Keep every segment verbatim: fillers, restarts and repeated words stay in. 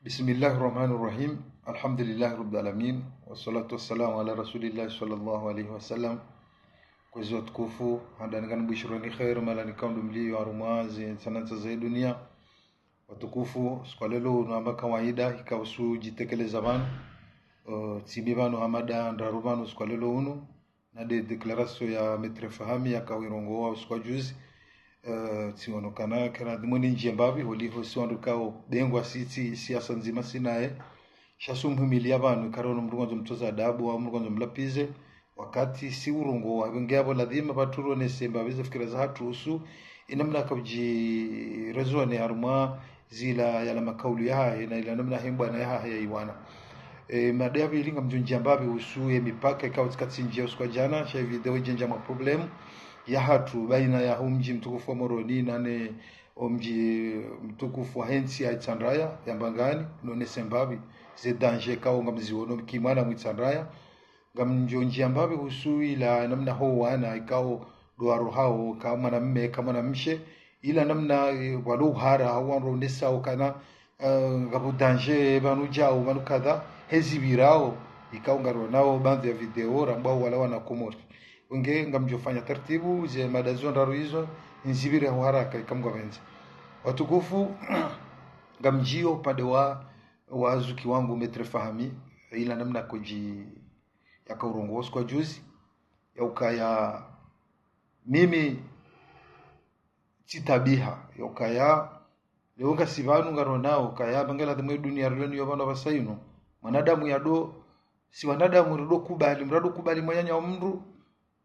بسم الله الرحمن الرحيم. الحمد لله رب العالمين. والصلاة والسلام على رسول الله صلى الله عليه وسلم. Kwezi watukufu, handani kani bishironi kheri, mahala ni kaundu mliyo harumwa ze ntsanantsa za dunia. Watukufu, siku wa leo unu hama kawaida, ikao usu jitekeleza pvanu. Eh, tsi mi pvanu hama da ndraru pvanu siku wa leo unu. Na de déclaration ya Maître Fahmi yakao irongowa usiku wa juzi. Eh, tsiono kana kena dhimwe ni ndjia mbapvi, holiho si wandru kao bengwa si tsi siasa ndzima si naye. Sha usu mhimiliya pvanu, ikao unu mndru ngwandzo mtoza adabu, au mndru ngwandzo mlapvize. Wakati si urongowa, pvenge yapvo ladhima pvatru ronese mbapvi ze fikira zahatru usu, inamna kaudji raisonner harumwa zila yala makaulu yahahe, na ila namna hembwana yahahe ya iwana. E, mada ya pvili ngamdjo ndjia mbapvi usu ye mipaka ikao tsika tsi ndjia usiku wa jana, sha ye video idjendja ma problème yahatru, baina ya hu mdji mtukufu wa Moroni, na ne o mdji mtukufu wa hentsi ya Itsandraya, ya Mbangani, nonese mbapvi, ze danger ikao ngamziono, ki mwana mwi Itsandraya, ngamdjo ndjia mbapvi usu ila namna ho wana ikao ndo warohao, ka mwanamme, ka mwanamshe, ila namna, eh, walo uhara, hau wandru onesao kana, eh, ngapvo danger, pvanu djau, pvanu kadha, hezi pvirao, ikao ngaronao baadhwi ya video, rambwao wala wana Komori. Wenge ngamdjo fanya taratibu, ze mada zo ndraru izo, nizipvire ho haraka, ika Mngu apvendze. Watukufu, ngamdjio upande wa, wa zuki wangu Maître Fahmi, ila namna kaudji yakao urongowa usiku wa juzi, ya ukaya mimi tsitabiha, ya ukaya leo ngasi pvanu ngaronao, ukaya pvangela dhimwe dunia rilo niyo pvanu apvasa inu. Mwanadamu yado, si wanadamu rido kubali, mrado kubali mwananya wa mndru,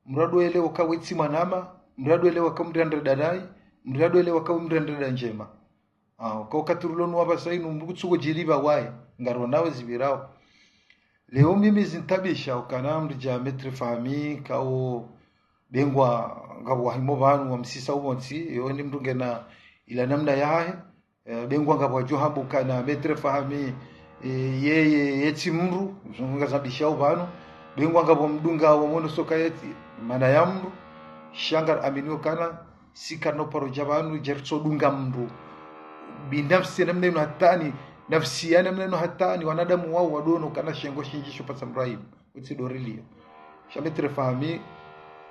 mrado elewa ka we tsi mwanama, mrado elewa ka mndru yandreda nayi, mrado elewa ka we mndru yandreda ndjema. Ah, ka wakati rilo nuwo apvasa inu, mndru kutsuko djilipva waye, ngaronao zipvirao. Leo mimi zintabisha ukana mndru dja Maître Fahmi, kao bengwa ngapvo wahimo pvanu wamsisa uvontsi, yo ni mndru ngena ila namna yahahe, eh, bengwa ngapvo wadjo hamba ukana Maître Fahmi, eh, yeye, ye tsi mndru, zo ngazabishao pvanu, bengwa ngapvo mdunga wa mono soka ye tsi, mana ya mndru, sha ngaraminio ukana, si karina uparo dja pvanu, djeri tso dunga mndru. Binafsi namna inu hatwari, nafsi ya namna inu hatwari, wanadamu wao wadono kana shengo shindji sho pvatsa mraibu, utsi ndo rilio. Sha Maître Fahmi,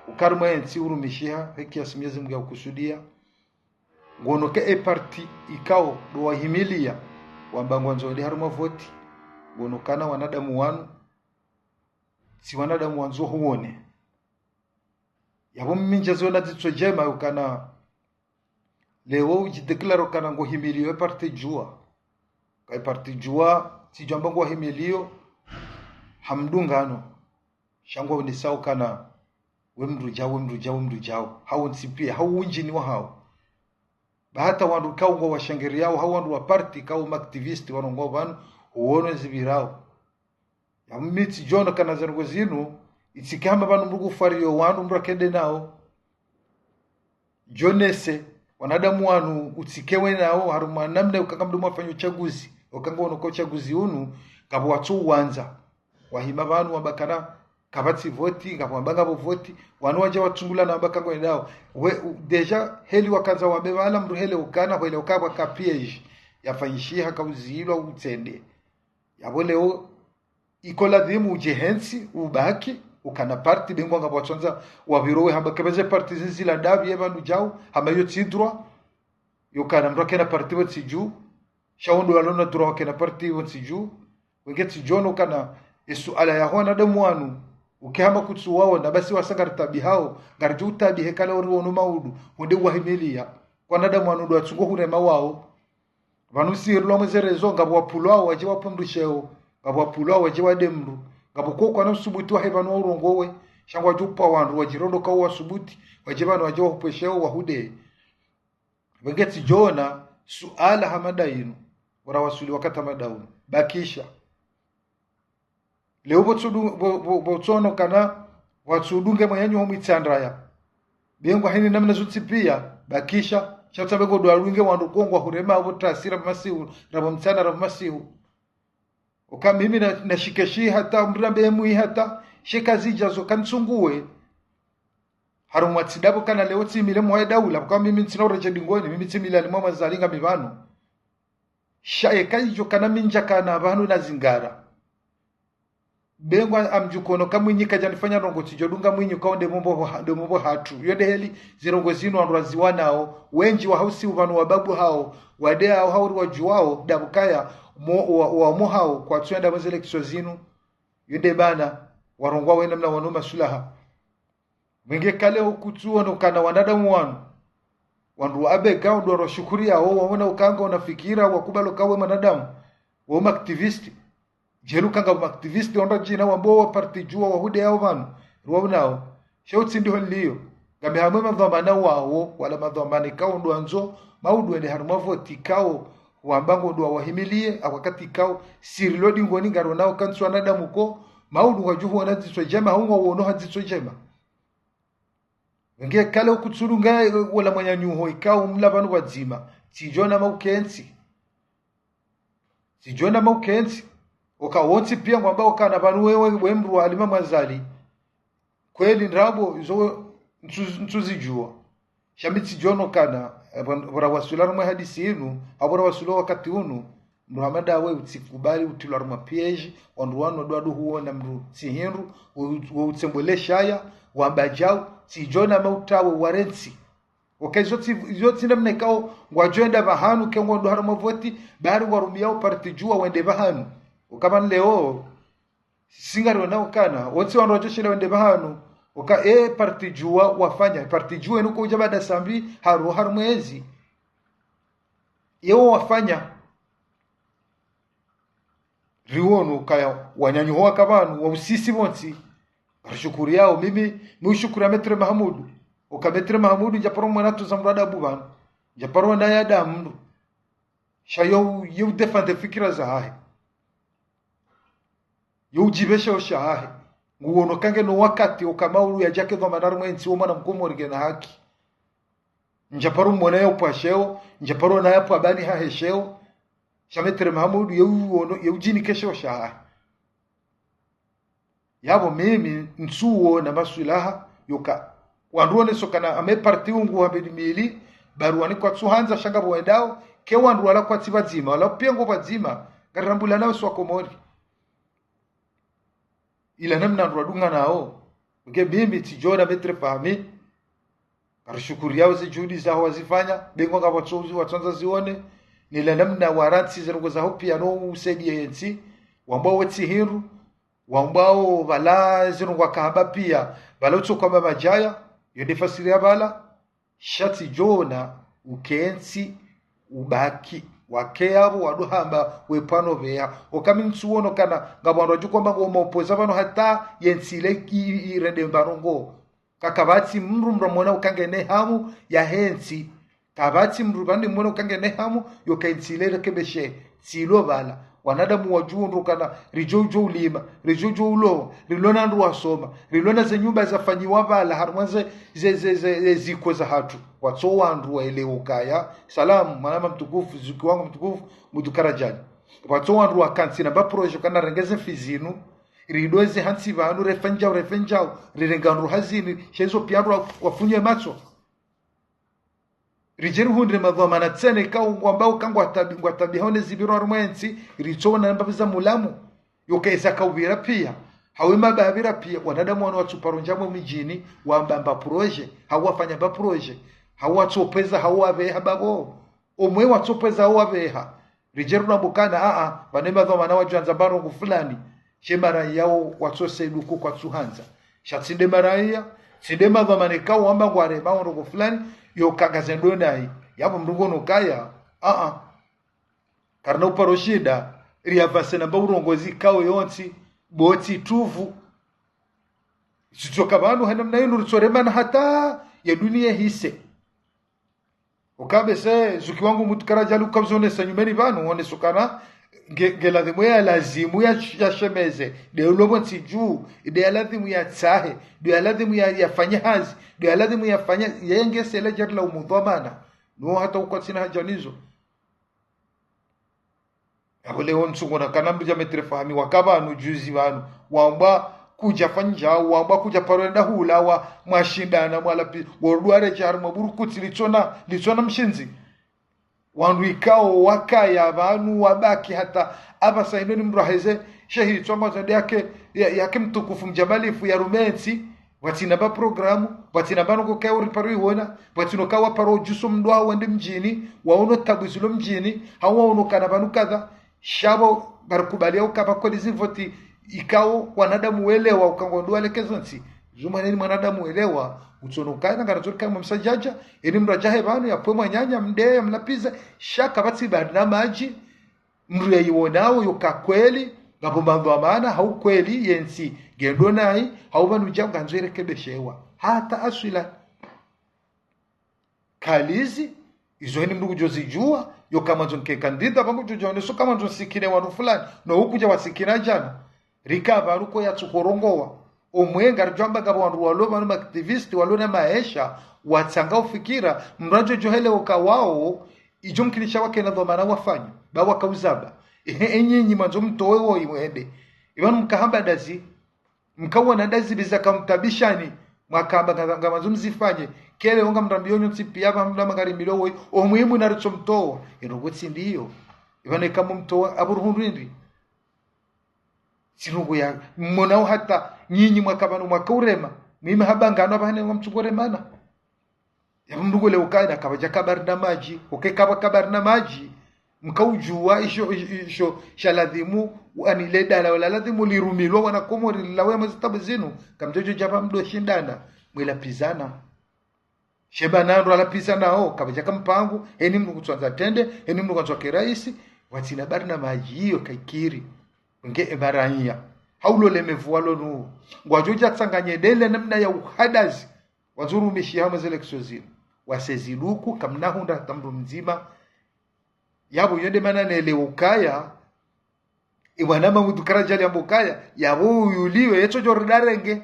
ukari mwa entsi urumishiha, he kiasi Mwenyezi Mungu ya ukusudia. Ngono ke e parti ikao ndo wahimiliya, wamba ngwandzo wende harumwa voti, ngono kana wanadamu wanu, tsi wanadamu wandzo huone. Yapvo mimi ndjaziona dzitso djema ukana leo udjidéclarer ukana ngohimilio e parti Juwa. Ka e parti Juwa, tsidjwamba ngohimilio ha mdungano. Sha ngwaonesao ukana we mndru djao, we mndru djao, we mndru djao. Hau ntsi pia, hau undjini wahao. Ba hata wandru kao ngwawashangiriyao, hau wandru wa parti kao ma activistes warongoao pvanu, uono zipvirao. Ya mimi tsidjoona kana ze ndrongoo zinu, itsike hama pvanu mndru kufariyo wandru mndru akende nao. Djonese, wanadamu wanu utsike we nao, harumwa namna ukanga mndru mwafanya uchaguzi, ukanga wono ka uchaguzi unu, ngapvo watsu uwandza. Wahima pvanu wamba kana kapvatsi voti, ngapvo wamba ngapvo voti, wanu wadja watsungula na wamba kangwendao. We, u-, déjà, heli wakandza wambe pvala mndru hele ukana, hwele ukapva ka piège, yafanyishiha kauzilwa utsende. Yapvo leo, iko ladhimu udje hentsi, ubaki, ukana parti, bengwa ngapvo watsondza, wapviro we hamba kepveze parti zizila ndapvi ye pvanu djau, hamba yo tsi droit, yo kana mndru akena parti wo tsi dju, sha wo ndo walona droit wakena parti wo tsi dju, wenge tsidjoona ukana, e suala ya ho wanadamu wanu, uke hamba kutsu waona, basi wasa ngaritabihao, ngaridjo utabihe kala ori wono maudu, wende wahimiliya, kwa wanadamu wanu ndo watsungo hurema wao, Pvanu si rilo mwe ze réseaux, ngapvo wapvulwao wadje wapvundushe wo, ngapvo wapvulwao wadje wade mndru, ngapvo ko kwana usubuti wahe pvanu wa urongowe, sha ngwadjo upva wandru wadjirondoka wo wasubuti, wadje pvanu wadje wahupveshe wo wahude. Pvenge tsidjoona suala hama da inu, ora wasuli wakati hama da unu, bakisha. Leo pvo tsudu-, pvo, pvo, pvo tsono kana, watsudunge mwananyaho mwi Itsandraya. Bengwa heni namna zontsi pia, bakisha, sha tsambe ngo ndo wadunge wandru ko ngwahurema pvo tasira masihu, rapvo mtsana rapvo masihu. Oka mimi na, nashikeshi hata, mndru ambe emwi hata, she kazidja zo kantsunguwe. Harumwa tsi ndapvo kana leo tsimile mwa ye daula, pvoka mimi ntsina uredje dingoni, mimi tsimile halimwa Azali ngami pvanu. Sha eka idjo kana mi ndjakana pvanu na zingara. Be ngwa amdjukono ka Mwinyi kadjanifanya ndrongo, tsidjo dunga Mwinyi ka onde mumbo ha-, nde mumbo hatru. Yo nde heli zindrongo zinu wandru waziwanao. Wendji wa hausi upvanu wa babu hao, wade hao hauri wadjuwao, ndapvo kaya, mo-, wa, wa mo hao, kwatsu enda mweze élection zinu. Yo nde mana, warongoa wena mna wanu maswilaha. Mwenge kale ukutsuono kana wanadamu wanu. Wandru wa abega ndo washukuriao, wawona ukanga wana fikira, wakubalo kawe mwanadamu. Wa ma activiste. Djeli ukanga ma activiste, wandru djina wambo wa parti djuwa wahude yao pvanu. Ruwa unao. Sha utsi ndiho nliyo. Ngami hamwe madhwamana wawo, wala madhwamana ikao ndo wandzo, maudu wende harumwa voti ikao, wamba ngo ndo wawahimilie, ha wakati ikao, siri lo dingoni ngaronao kantsi wanadamu ko, maudu ngwadjuhu wona dzitso djema, hau ngwawono ha dzitso djema. Nge kale ukutsulunga, eh, wala mwananyuho ikao mla pvanu pvadzima. Tsidjona maukentsi. Tsidjona maukentsi. Oka wontsi pia ngwamba okana pvanu wewe, we mdru wa Halima Mwazali. Kweli ndrabo, izo ntsu-, ntsuzidjuwa. Sha mi tsidjono kana, eh, pvwa-, pvwa rawaswili harumwa hadisi inu, hapvo rawaswili wakati unu, mdru hama ndawe utsikubali utrilwa harumwa piège, wandru wanu ndo wadu huona mdru tsi hindru, wo-, wo utsembwele shaya, wamba djau, tsidjona mautawe warentsi. Oka izo tsi, izo tsi namna ikao, ngwadjo enda pvahanu, ke ngo ndo harumwa voti, bari ngwarumiao parti djuwa wende pvahanu. Oka pvanu leo, singarona ukana, wontsi wandru wadjo shinda wende pvahanu, oka e parti djuwa wafanya, parti djuwa inu ko udja baada sambi, haru, haru mwezi. Yewo wafanya, riwono kaya wananyuho waka pvanu, wa usisi wontsi, karishukuriao, mimi, mi ushukuri ya Maître Mahamudu, oka Maître Mahamudu, ndjaparo mwana tu za mdru adabu pvanu, ndjaparo na ya damu mdru, sha yo, yo udéfendre fikira zahahe. Yo udjipvesha osha hahe. Nguwono kange no wakati oka maulu yadjake dhwamana harumwa entsi wo mwana mkomori ngena haki. Ndjaparo mwona ya upvwa sheo, ndjaparo na ya pvwa bani hahe sheo. Sha Maître Mahamudu ye uwono, ye udjinikesha osha hahe. Yapvo mimi ntsuona maswilaha yoka. Wandru woneso kana ame parti ungu hambeni mili, baruwani kwatsuhandza sha ngapvo wendao, ke wandru wala kwatsi pvadzima, wala pia ngo pvadzima, ngarirambula nawe swa Komori. Ila namna wandru wadunga nao. Nge mimi tsidjona Maître Fahmi. Karishukuriao ze juhudi zaho wazifanya, be ngo ngapvo tso-, watsandza zione. Nila namna warantsi ze ndrongo zaho pia no usaidia yentsi. Wambao we tsi hindru. Wambao pvala ze ndrongo wakahamba pia. Pvala utso kwamba madjaya. Yo nde fasiri ya pvala. Sha tsidjona ukentsi ubaki. Wake yapvo wadu hamba we pvano pveya. Oka mi ntsuwono kana ngapvo wandru wadjo kwamba ngo maopoza pvano hata yentsi ile i-, i-, irende mbaro ngo. Ka kapvatsi mdru mdru mwona uka ngena hamu yahe ntsi. Kapvatsi mdru pvandi mwona uka ngena hamu yoka entsi ile irekebeshe. Tsi ilo pvala. Wanadamu wadjuo ndo kana ridjo udjo ulima, ridjo udjo ulowa, rilona ndru wasoma, rilona ze nyumba zafanyiwa pvala harumwa ze, ze, ze, ze, ze ziko zahatru. Watso wandru waelewe ukaya. Salamu, mwanama mtukufu, zuki wangu mtukufu, mdru Karadjali. Watso wandru wakantsi na mba projet kana rengeze mfi zinu, ridweze hantsi pvanu, refenjao, refenjao, rirenga ndru hazini, sha izo pia ndru wa-, wafunye matso. Ridje rihundre madhwamana tsena ikao ngwambao ka ngwatabi-, ngwatabiha one zipviro harumwa entsi, ritso ona mbapvi za mulamu, yoka eza kaupvira pia. Hawe mabapvira pia, wanadamu wanu watsuparo ndjamwe midjini, wamba mba projet, hau wafanya mba projet, hau watsopveza, hau wapveha babo. Omwe watsopveza, hau wapveha. Ridje rulambukana, a-a, pvane madhwamana wadjwandza mba ndrongo fulani. She maraiya wo watsose duku kwatsuhandza. Sha tsi nde maraiya, tsi nde madhwamana ikao wamba ngwarema wo ndrongo fulani, yoka ngazendo nayi. Yapvo mdru ngono kaya, a-a. Karina uparo shinda, riavase na mba urongozi ikao yontsi, botsi tuvu. Sitsoka pvanu ha namna inu ritsoremana hata ye dunia ihise. Ukabese, zuki wangu mdru Karadjali ukabzonesa nyumeni pvanu, woneso kana, nge, nge ladhimu ya lazimu ya, ya shemeze, nde ulobo ntsi dju, nde ya ladhimu ya tsahe, nde ya ladhimu ya, ya fanye hazi, nde ya ladhimu ya fanye, yenge sele djari la umudhwamana. No hata ukwatsina haja nizo. Yapvo leo ntsungo na kana mdru dja Maître Fahmi waka pvanu juzi pvanu. Wamba kudja fanyao, wamba kudja paro enda hula, wa mwashindana, mwalapi, wordware djari mwaburukutsi litsona, litsona mshindzi. Wandru ikao wakaya pvanu wabaki hata apvasa inu ni mndru aheze shehi itswa ngwandzo nde yake, ya, yake mtukufu mdjamalifu ya rume ntsi, pvatsina mba programu, pvatsina mba noko kaya uriparo iwona, pvatsina ukaya waparo udjuso mndru wawo wende mdjini, waono tabu zilo mdjini, hau waono kana pvanu kadha, sha pvo ngarikubali yauka pva kweli zivoti ikao wanadamu welewa uka ngwandru walekeze ntsi. Zumwa neni mwanadamu welewa, utsono ukaya na ngarandzo rikaya mwa msadjadja, eni mndru adjahe pvanu, yapve mwananya, mdeye, mlapvize, sha kapvatsi barnamadji, mndru yayiwonao yoka kweli, ngapvo mandhwamana, hau kweli, yentsi, ngendo nayi, hau pvanu dja, ngandzo irekebeshewa. Hata aswila. Kalizi, izo heni mndru kudjozidjuwa, yoka mwandzo nke kandida, pvangu djodja oneso ka mwandzo nsikine wandru fulani, no hukudja wasikina djana. Rika pvanu ko yatsukorongowa. Omwe ngaridjo amba ngapvo wandru walo pvanu ma activist, walo na maesha, watsanga ufikira, mndru adjo djohele oka wawo, idjo mkinisha wakena dhwamana wafanya, ba wakauzamba. Ehe, enyinyi mwandzo mtowe woyi mwende. Ipvanu mkahamba dazi, mkawona dazi biza kamtabishani, mwakamba nga, nga mwandzo mzifanye, kele onga mrambi yonyo ntsi piya pva mndru mangarimilo woyi, omuhimu naritso mtowa, ino kutsi ndiyo. Ipvanu eka mumtowa, apvo ruhundru indri. Tsi ndrongo ya, mmonao hata, nyinyi mwaka pvanu mwaka urema, mwime hamba ngano apvahane nga mtsuko remana. Yapvo mndru ngole ukaya kapvadja ka barnamadji, oke kapva ka barnamadji, mkaudjuwa isho, isho, isho, sha ladhimu, ani le dala, wala ladhimu lirumilwa wana Komori lilawe mwa zitabu zinu, kamdjodjo dja pva mdo shindana, mwelapvizana. Sheba nandru alapvizanao, kapvadja ka mpango, heni mndru kutswandza trende, heni mndru kwandzwa ke raisi, pvatsina barnamadji iyo kaikiri. Nge emaranya. Haulo lemevu walo nu. Ngwadjo dja tsanganye ndele namna ya uhadazi. Wandzo rumishiha mwa ze élection zinu. Wase ziluku, kamna hundra hata mndru mdzima. Yapvo iyo nde mana nele ukaya. Iwana mamudu karadjali yambo ukaya. Yapvo uyuliwe, yetso djo ridarenge.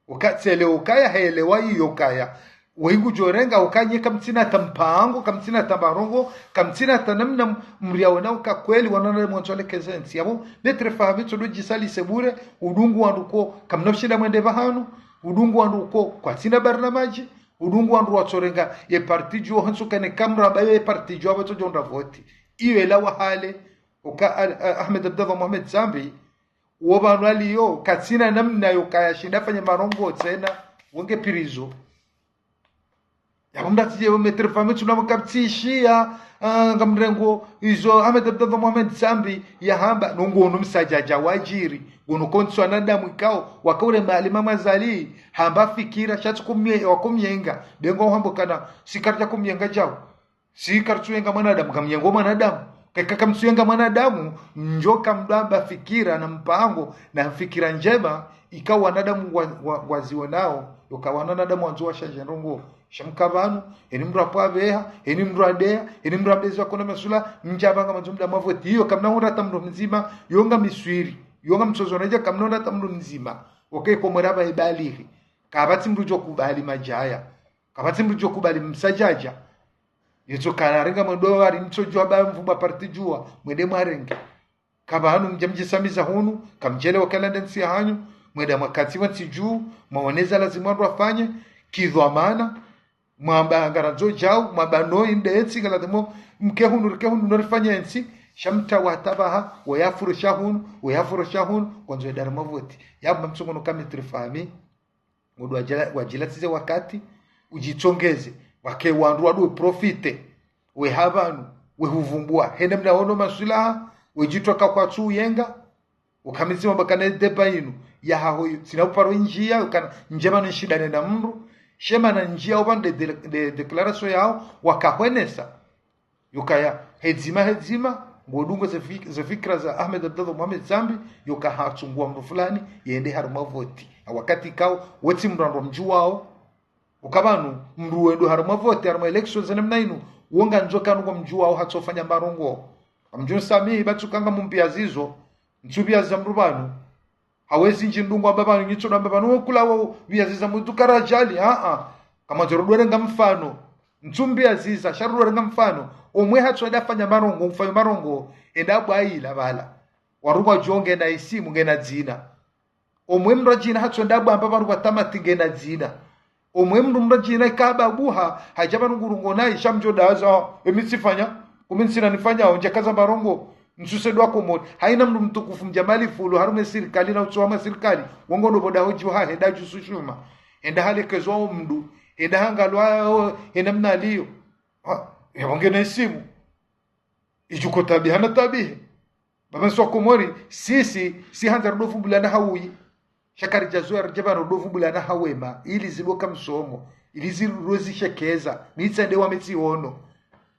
Uka tsele ukaya hele wa iyo kaya. Wengudjo renga uka nye kamtsina hata mpango, kamtsina hata marongo, kamtsina hata namna mriaona uka kweli wanana mwandzo alekeze ntsi. Yapvo, Maître Fahmi tsodo djisalise bure, udungu wandru ko, kamna ushinda mwende pvahanu, udungu wandru ko, kwatsina barnamadji, udungu wandru watsorenga, ye parti djuwa hantsu kane kamramba ye parti djuwa pvatso djo ndra voti. Iyo ela wahale, uka Al-, A-, Ahmed Abdallah Mohamed Sambi, wo pvanu aliyo, katsina namna yo kaya shinda fanye marongo tsena, wonge prison. Yapvo mdatije Maître Fahmi tsunamo kaptsishiya, ah, ngamrengo, izo Ahmed Abdallah Mohamed Sambi, yahamba, nongo unu msadjadja wadjiri, ngono kontswa wanadamu ikao, wakaure mali mama zali, hamba fikira, shatsi kumye, wakumyenga, bengo hamba kana, sikaridja kumyenga djao. Si karitsuyenga mwanadamu, kamyengo mwanadamu. Kaika kamtsuyenga mwanadamu, ndjo kamdwamba fikira na mpango na fikira ndjema, ikao wanadamu wa, wa, wazionao, yoka wanadamu wandzo washaje ndrongo. Sha mka pvanu, heni mndru apvo apveha, heni mndru adeya, heni mndru ambezi wakona masula, ndja pvanga mandzo mda mavoti. Iyo kamna hundra hata mndru mdzima, yonga miswiri, yonga mtsozo nadja kamna hundra hata mndru mdzima. Oke komwera pva ibalihi. Kapvatsi mndru djo kubali madjaya. Kapvatsi mndru djo kubali msadjadja. Yetso kana renga mwendo wari mtso djuwa ba mvumba parti djuwa, mwende mwarenge. Kapvanu mdja mdjisamiza hunu, kamdjele wakala nde ntsi ya hanyu, mwenda mwakatsi wa ntsi dju, mwaoneza lazimu wandru wafanye, kidhwamana, mwamba ngarandzo djau, mwamba no inde entsi, ngalazimu mke hunu, rike hunu, no rifanye entsi, sha mtawa hata pvaha, weyafuro sha hunu, weyafuro sha hunu, kwandzo edara mavoti. Yapvo mtsungo no ka Maître Fahmi, ngodo wadjila, wadjila tsize wakati, udjitsongeze, wake wandru wado profite, we hapvanu, we huvumbua, hende mna wono maswilaha, we djitwa ka kwatsu uyenga, ukamizi mabakana edeba inu, ya haho yu, tsina uparo indjia, ukana ndjema nishidane na mndru, shema na ndjia upvanu de, de, de, déclaration yao, wakahwenesa. Yokaya, hedzima, hedzima, ngodungo ze fik-, ze fikira za Ahmed Abdallah Mohamed Sambi, yoka hatsungua mndru fulani, yende harumwa voti. Ha wakati kao, wetsi mndru andro mdjuwao. Uka pvanu, mndru wendo harumwa voti, harumwa élection za namna inu, wonga ndjo kanu kwa mdjuwao hatsofanya marongo. Amdjo samihi, ba tsukanga mumpvia zizo, ntsupvia ziza mndru pvanu. Hawezi ndji ndungu amba pvanu, nyitso namba pvanu, wokula wo, pvia ziza mndru karadjali, a-a. Kama ndjoro dwerenga mfano. Ntsumpvia ziza, sha rudwerenga mfano. Omwe hatso enda fanya marongo, mfanya marongo, enda bwaila pvala. Warumwa djo ngena isimu, ngena dzina. Omwe mndru adjina hatso enda bwamba pvanu kwa tamati ngena dzina. Omwe mndru mndru adjina ikaba buha, hadja pvanu ngurungo nayi, sha mdjo daza, emi tsifanya. Kumi ntsina nifanyao, ndjakaza marongo, ntsuse dwa Komori. Haina mndru mtukufu mdja mali fulu, harumwa sirikali na utsowa mwa sirikali. Wongo ndo boda hodjiwa ha, henda djusu shuma. Henda halekezwa o mndru. Henda hangalwa, hena mna aliyo. Ha, yabonge na isimu. Idjuko tabiha na tabihe. Baba ntsi wa Komori, sisi, si handza rudovu bulana hawuyi. Sha karidjazoweya ridje pvanu rudovu bulana hawema, ili zidoka msomo, ili zirozi shekeza, mitsa nde wame tsiono.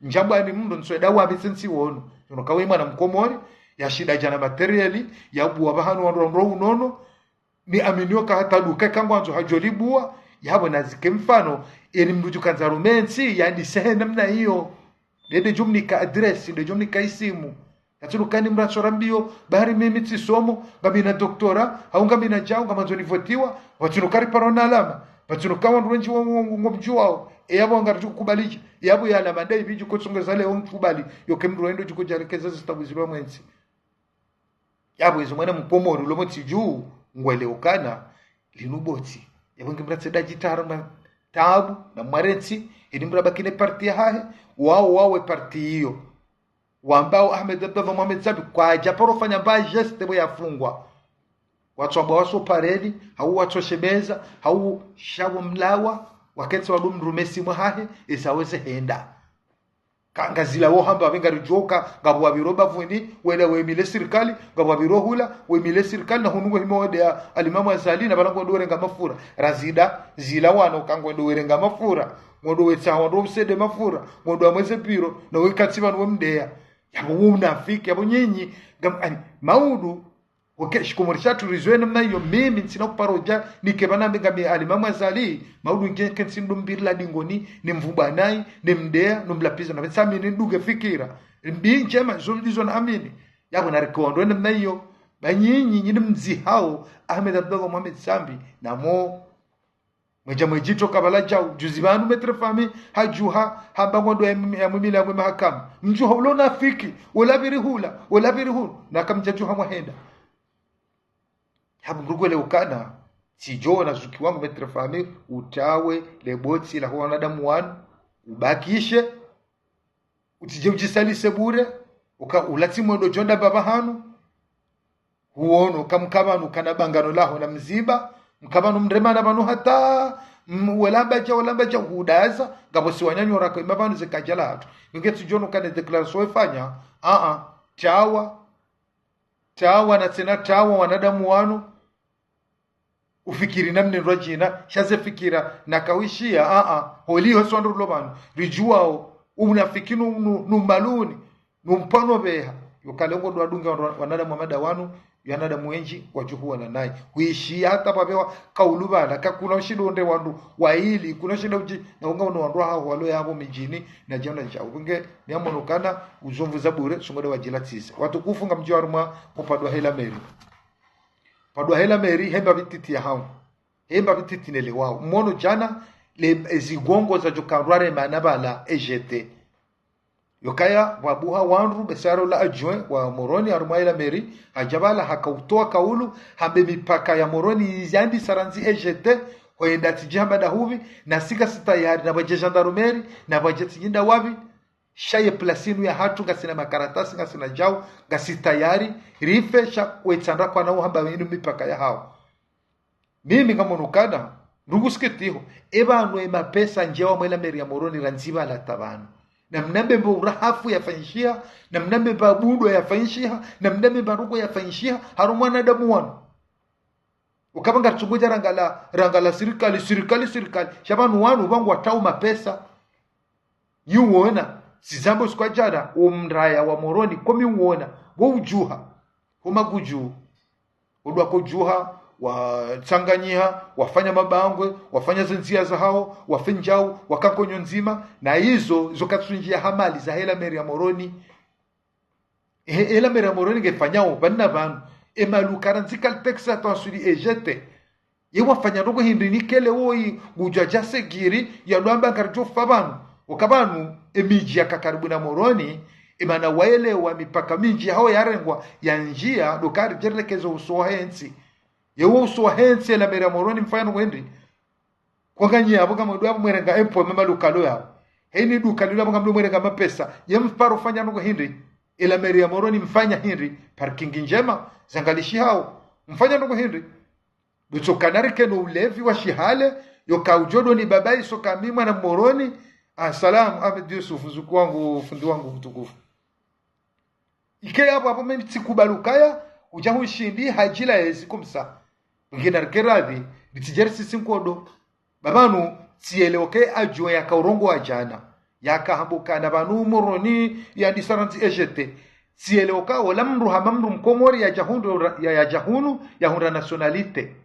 Ndjambwa ni mndru ntsu eda wame tsi ntsiono. Tsono kawe mwana Mkomori, yashinda djana matériel, yabuwa pvahanu wandru wandru unono, ni aminio ka hata duka ka ngwandzo hadjolibuwa, yapvo nazike mfano, eni mndru djukandza rume ntsi, yandise he namna iyo. Nde djumnika adresse, nde djumnika isimu. Katsi lukani mrasho rambiyo, bari mimi tsisomo, ngamina doktora, hau ngamina djau, ngamandzo nivotiwa, pvatsinu kari paro na alama, pvatsinu kawa ndru wendji wa, wa, wa, ngomdjuwao, e yapvo ngaridjo kubalidje, e yapvo ya alama, nde ipvi djuko tsongeza leo nkubali, yoke mndru wendo djuko djalekeza zitabu zilwa mwe ntsi. Yapvo izo mwana Mkomori ulo mwe ntsi dju, ngwelewo kana, linu botsi. Yapvo nge mratse da djitara mwa tabu, na mwarentsi, ili mrabaki ne parti yahahe, wao wawe parti iyo. Wambao Ahmed Abdallah Mohamed Sambi, kwadja paro fanya mba geste pvo yafungwa. Watso amba waso pareni, hau watso shemeza, hau shapvo mlawa, wakentsi wadu mrume simu hahe, esa weze henda. Ka ngazila wo hamba pve ngaridjoka, ngapvo wapviro bapvuni, wele wemile sirikali, ngapvo wapviro hula, wemile sirikali, na hunu ngo himo wende ya Alimamu Azali, na pvala ngwendo urenga mafura. Razida, zila wano ka ngwendo urenga mafura. Ngwendo wetsa wandru wamsede mafura. Ngwendo wamweze piro, na wekatsi pvanu wemdeya. Yapvo wo unafiki, yapvo nyinyi, ngam, ani, maudu, oke, shikomori shatru rizwe namna iyo, mimi ntsina kuparo dja, nike pvanu mbe ngami Alimamu Azali, maudu nge, ke ntsi ndo mbiri la dingoni, ne mvubwa nayi, ne mdeya, no mlapviza, na pvetsa mimi ndunge fikira. Mbi ndjema, zo ndizo na amini. Yapvo narikondo namna iyo, ba nyinyi, nyinyi mdzihao, Ahmed Abdallah Mohamed Sambi, na mo Mwedja mwedjitso kabala djau, juzi pvanu Maître Fahmi, hadjuha, hamba ngwendo ya mimi, ya mimi la mwe mahakama. Mdjuha ulo unafiki, ola pviri hula, ola pviri hunu, na kamdjadjuha mwahenda. Habu mrugwele ukana, tsidjo na zuki wangu Maître Fahmi, utawe, le botsi, la ho wanadamu wanu, ubakishe, utsidje udjisalise bure, uka ulatsi mwendo djonda pvapvahanu, huono, ka mka pvanu kana bangano laho na mziba, mka pvanu mremana pvanu hata, m-, welamba dja, welamba dja, hudaza, ngapvo si wananyo rako, ima pvanu zeka djala hatru. Nge tsidjono kana déclaration efanya, a, a, tawa, tawa na tsena tawa wanadamu wanu, ufikiri na mnendwa djina, sha ze fikira na kawishiya, a, a, holiho swandru lo pvanu, ridjuwao, unafiki nu, nu, nu maluni, nu mpano pveha, yo kale ngo ndo wadunga wa, wanadamu wa mada wanu, yo wanadamu wendji, wadjuhu wala nayi. Huishiya hata pvapvewa, kaulu pvala, kakuna ushindonde wandru, waili, kuna ushinda udji, na unga uno wandru haho walo yapvo midjini, na djana djau. Nge, miamono kana, uzomvu za bure, sungo nde wadjila tsise. Watukufu ngamdjo harumwa, kupadwa hela meri. Padwa hela meri, hemba pvititi ya hao. Hemba pvititi nele wao. Mwono djana, le, e zigongo zadjo kandwa remana pvala, E G T. Yokaya, wabuha wandru, besaro la adjoint, wa Moroni, harumwa hela meri, hadja pvala, haka utowa kaulu, hambe mipaka ya Moroni, yizandi sarandzi E G T, hwenda tsidji hamba ndahupvi, na sika si tayari, na pvwadje gendarmerie, na pvwadje tsidji nda wapvi, sha ye plasinu ya hatru ngasina makaratasi, ngasina djau, ngasi tayari, rife sha wetsandra kwana uhamba inu mipaka ya hao. Mimi ngamono kana, ndungu sikitiho, e pvanu e mapesa ndjewa mwe la meri ya Moroni randzi pvala ta pvanu. Na mnambe mba urahafu yafanyishiha, na mnambe mba budwa yafanyishiha, na mnambe mba rugo yafanyishiha, harumwa wanadamu wanu. Ukapva ngaritsunguja rangala, rangala sirikali, sirikali, sirikali. Sha pvanu wanu pvangu watrao mapesa. Nyi uona, sizambo sikwa djana, wo mraya wa Moroni, komi uona, wo udjuha, ho maguju, odwa kodjuha, watsanganyiha, wafanya mabangwe, wafanya zendziya zahao, wafenjau, wakakonyo ndzima, na izo, zo katsundji ya hamali za hela meri ya Moroni, He, hela meri ya Moroni ngefanyao, pvanu na pvanu. E maluka randzi Caltex hata waswili E G T. Ye wafanya ndrongo hindri nikele woyi, ngudjo dja segiri, ya lwamba ngaridjo fa pvanu. Oka pvanu, e midji yaka karibu na Moroni, e mana waelewa mipaka mindji yahao yarengwa, ya ndjiya, ndo karidjelekeza uso wa hentsi. Ye wo uso wa hentsi, hela meri ya Moroni mfanya ndrongo hindri. Kwa nganyi yapvo ngamwendo yapvo mwerenga empo mema lukalo yapvo. Heni duka lila mwanga mlo mwerenga mapesa. Ye mparo fanya ndrongo hindri. Ila meri ya Moroni mfanya hindri. Parking ndjema. Zangalishihao. Mfanya ndrongo hindri. Dutso kanari keno ulevi wa shihale. Yoka udjo do ni baba iso kami mwana Moroni. Asalamu, Ahmed Yusuf, zuku wangu, fundi wangu mtukufu. Ike yapvo apvo mimi tsikubali ukaya, udja hushindi hadjila yezi kumsa. Ngina rike radhi, ritsidjeri sisi nkodo. Ba pvanu, tsielewa ke adjo yaka urongowa djana. Yaka hamba ukana pvanu Moroni yandisa randzi E G T. Tsielewa ka ola mndru hama mndru mkomori yadja hunu, ya, yadja hunu, yahundra nationalité.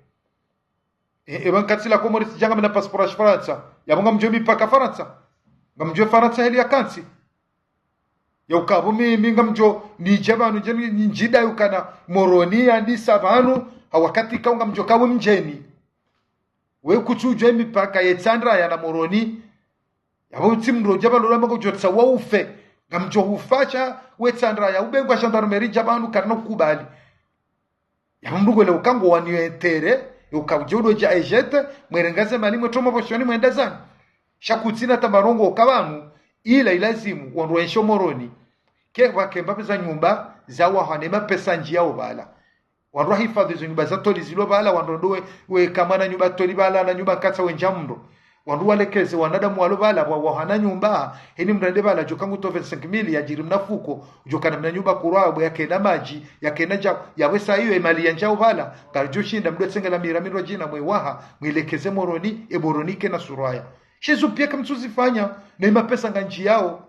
E, e, pvanu katsi la Komori tsidja ngamina passeport ya Farantsa. Yapvo ngamdjo mipaka Farantsa. Ngamdjo Farantsa heli ya kantsi. Yauka pvo mi, mi ngamdjo, nidja pvanu, ndje ni, ni ndjida yukana Moroni yandisa pvanu, ha wakati kau ngamdjo kawe mdjeni. We kutsudjwa mipaka ye Tsandraya na Moroni. Yapvo tsi mndru dja pvanu lula mako djotsa wa ufe. Ngamdjo hufasha we Tsandraya, ubengwa gendarmerie dja pvanu karina ukubali. Yapvo mndru kwele uka ngo waniyo entere, uka udjo do dja E G T, mwerengaze mali mwetso mapvoshoni mwenda zanyu. Sha kutsina tamarongo uka pvanu, ila ilazimu, wandru wenshi Moroni. Ke pvake mbapvi za nyumba, za wahane mapesa ndji yao pvala. Wandru wahifadhi zo nyumba za toli zilo pvala, wandru ndo we, we kamwana nyumba toli pvala, na nyumba nkatsa wendja mndro. Wandru walekeze wanadamu walo pvala, wa, wahana nyumba, heni mrende pvala, djoka nguto vingt-cinq mille, yadjiri mna fuko, djoka na mna nyumba kurwa, bwe yakena madji, yakena dja, yawe sa iyo, emali yandjao pvala, karidjo shinda mdru etsengela mira mirwa djina, mwe waha, mwelekeze Moroni, e Moroni kena suraya. Shizo pia kamtsuzifanya, na imapesa ngandji yao.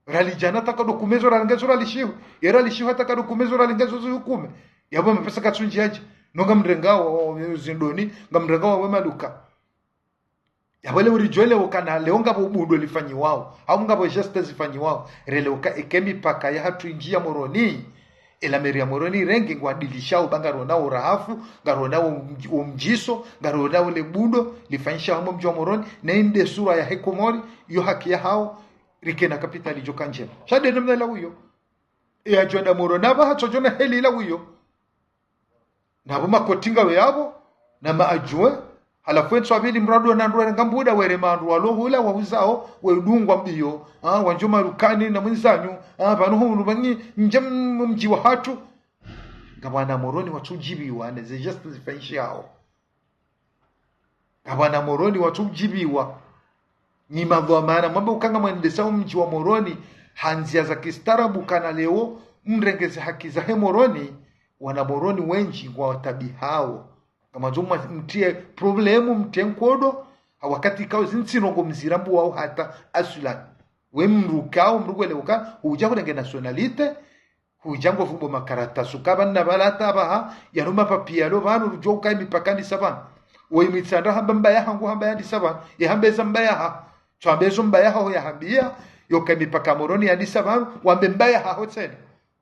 Ralidjana taka dokumezo, ralingezo ralishiho, ye ralishiho taka dokumezo, ralingezo zihukume. Yapvo mapesa katsundji yadje, no ngamrengao, zindoni, ngamrengao we maduka. Yapvo le uridjwele ukana leo ngapvo ubudo lifanyiwao, hau ngapvo geste zifanyiwao, rele uka eke mipaka yahatru indji ya Moroni, ela meri ya Moroni renge ngwadilishao ba ngarona urahafu, ngarona umdji-, umdjiso, ngarona ule budo, lifanyisha hamo mdji wa Moroni, na inde sura yahe Komori, iyo haki yahao, rikena kapitali djoka ndjema. Sha de namna ila uyo. E adjwenda Moroni, apvaha tsodjona heli ila uyo. Napvo makoti ngawe yapvo, na maadjue, halafu entso apvili mrado na ndrwe ngambuda were mandru walo hula wahuzao, wedungwa mbiyo, ah, wandjo marukani na mwindzanyu, ah, pvanu hunu pvangi ndje m-, mdji wahatru. Ngapvwana Moroni watsudjibiwa, ne ze geste zifanyishihao. Ngapvwana Moroni watsudjibiwa. Nyi madhwamana, mwambe uka ngamwendesao mdji wa Moroni, ha ndzia za kistaarabu kana leo, mrengeze haki zahe Moroni, wana Moroni wendji ngwataabihao. Ngamwandzo mwa-, mtrie problemu, mtrie nkodo, ha wakati kao zintsi ndrongo mzirambuwao hata aswilani. We mndru kao, mndru kwele uka, hudja hurenge nationalité, hudja ngo fumbo makaratasi, uka pvanu na pvala hata apvaha, yanu mapapia yalo pvanu, rudjo uka imipaka ndisa pvanu. Wo imwitsandra hamba mbaya hangu hamba yandisa pvanu, ye hamba eza mbaya ha. Tso hamba ezo mbaya haho yahambia, yoka imipaka Moroni yandisa pvanu, wambe mbaya haho tsena.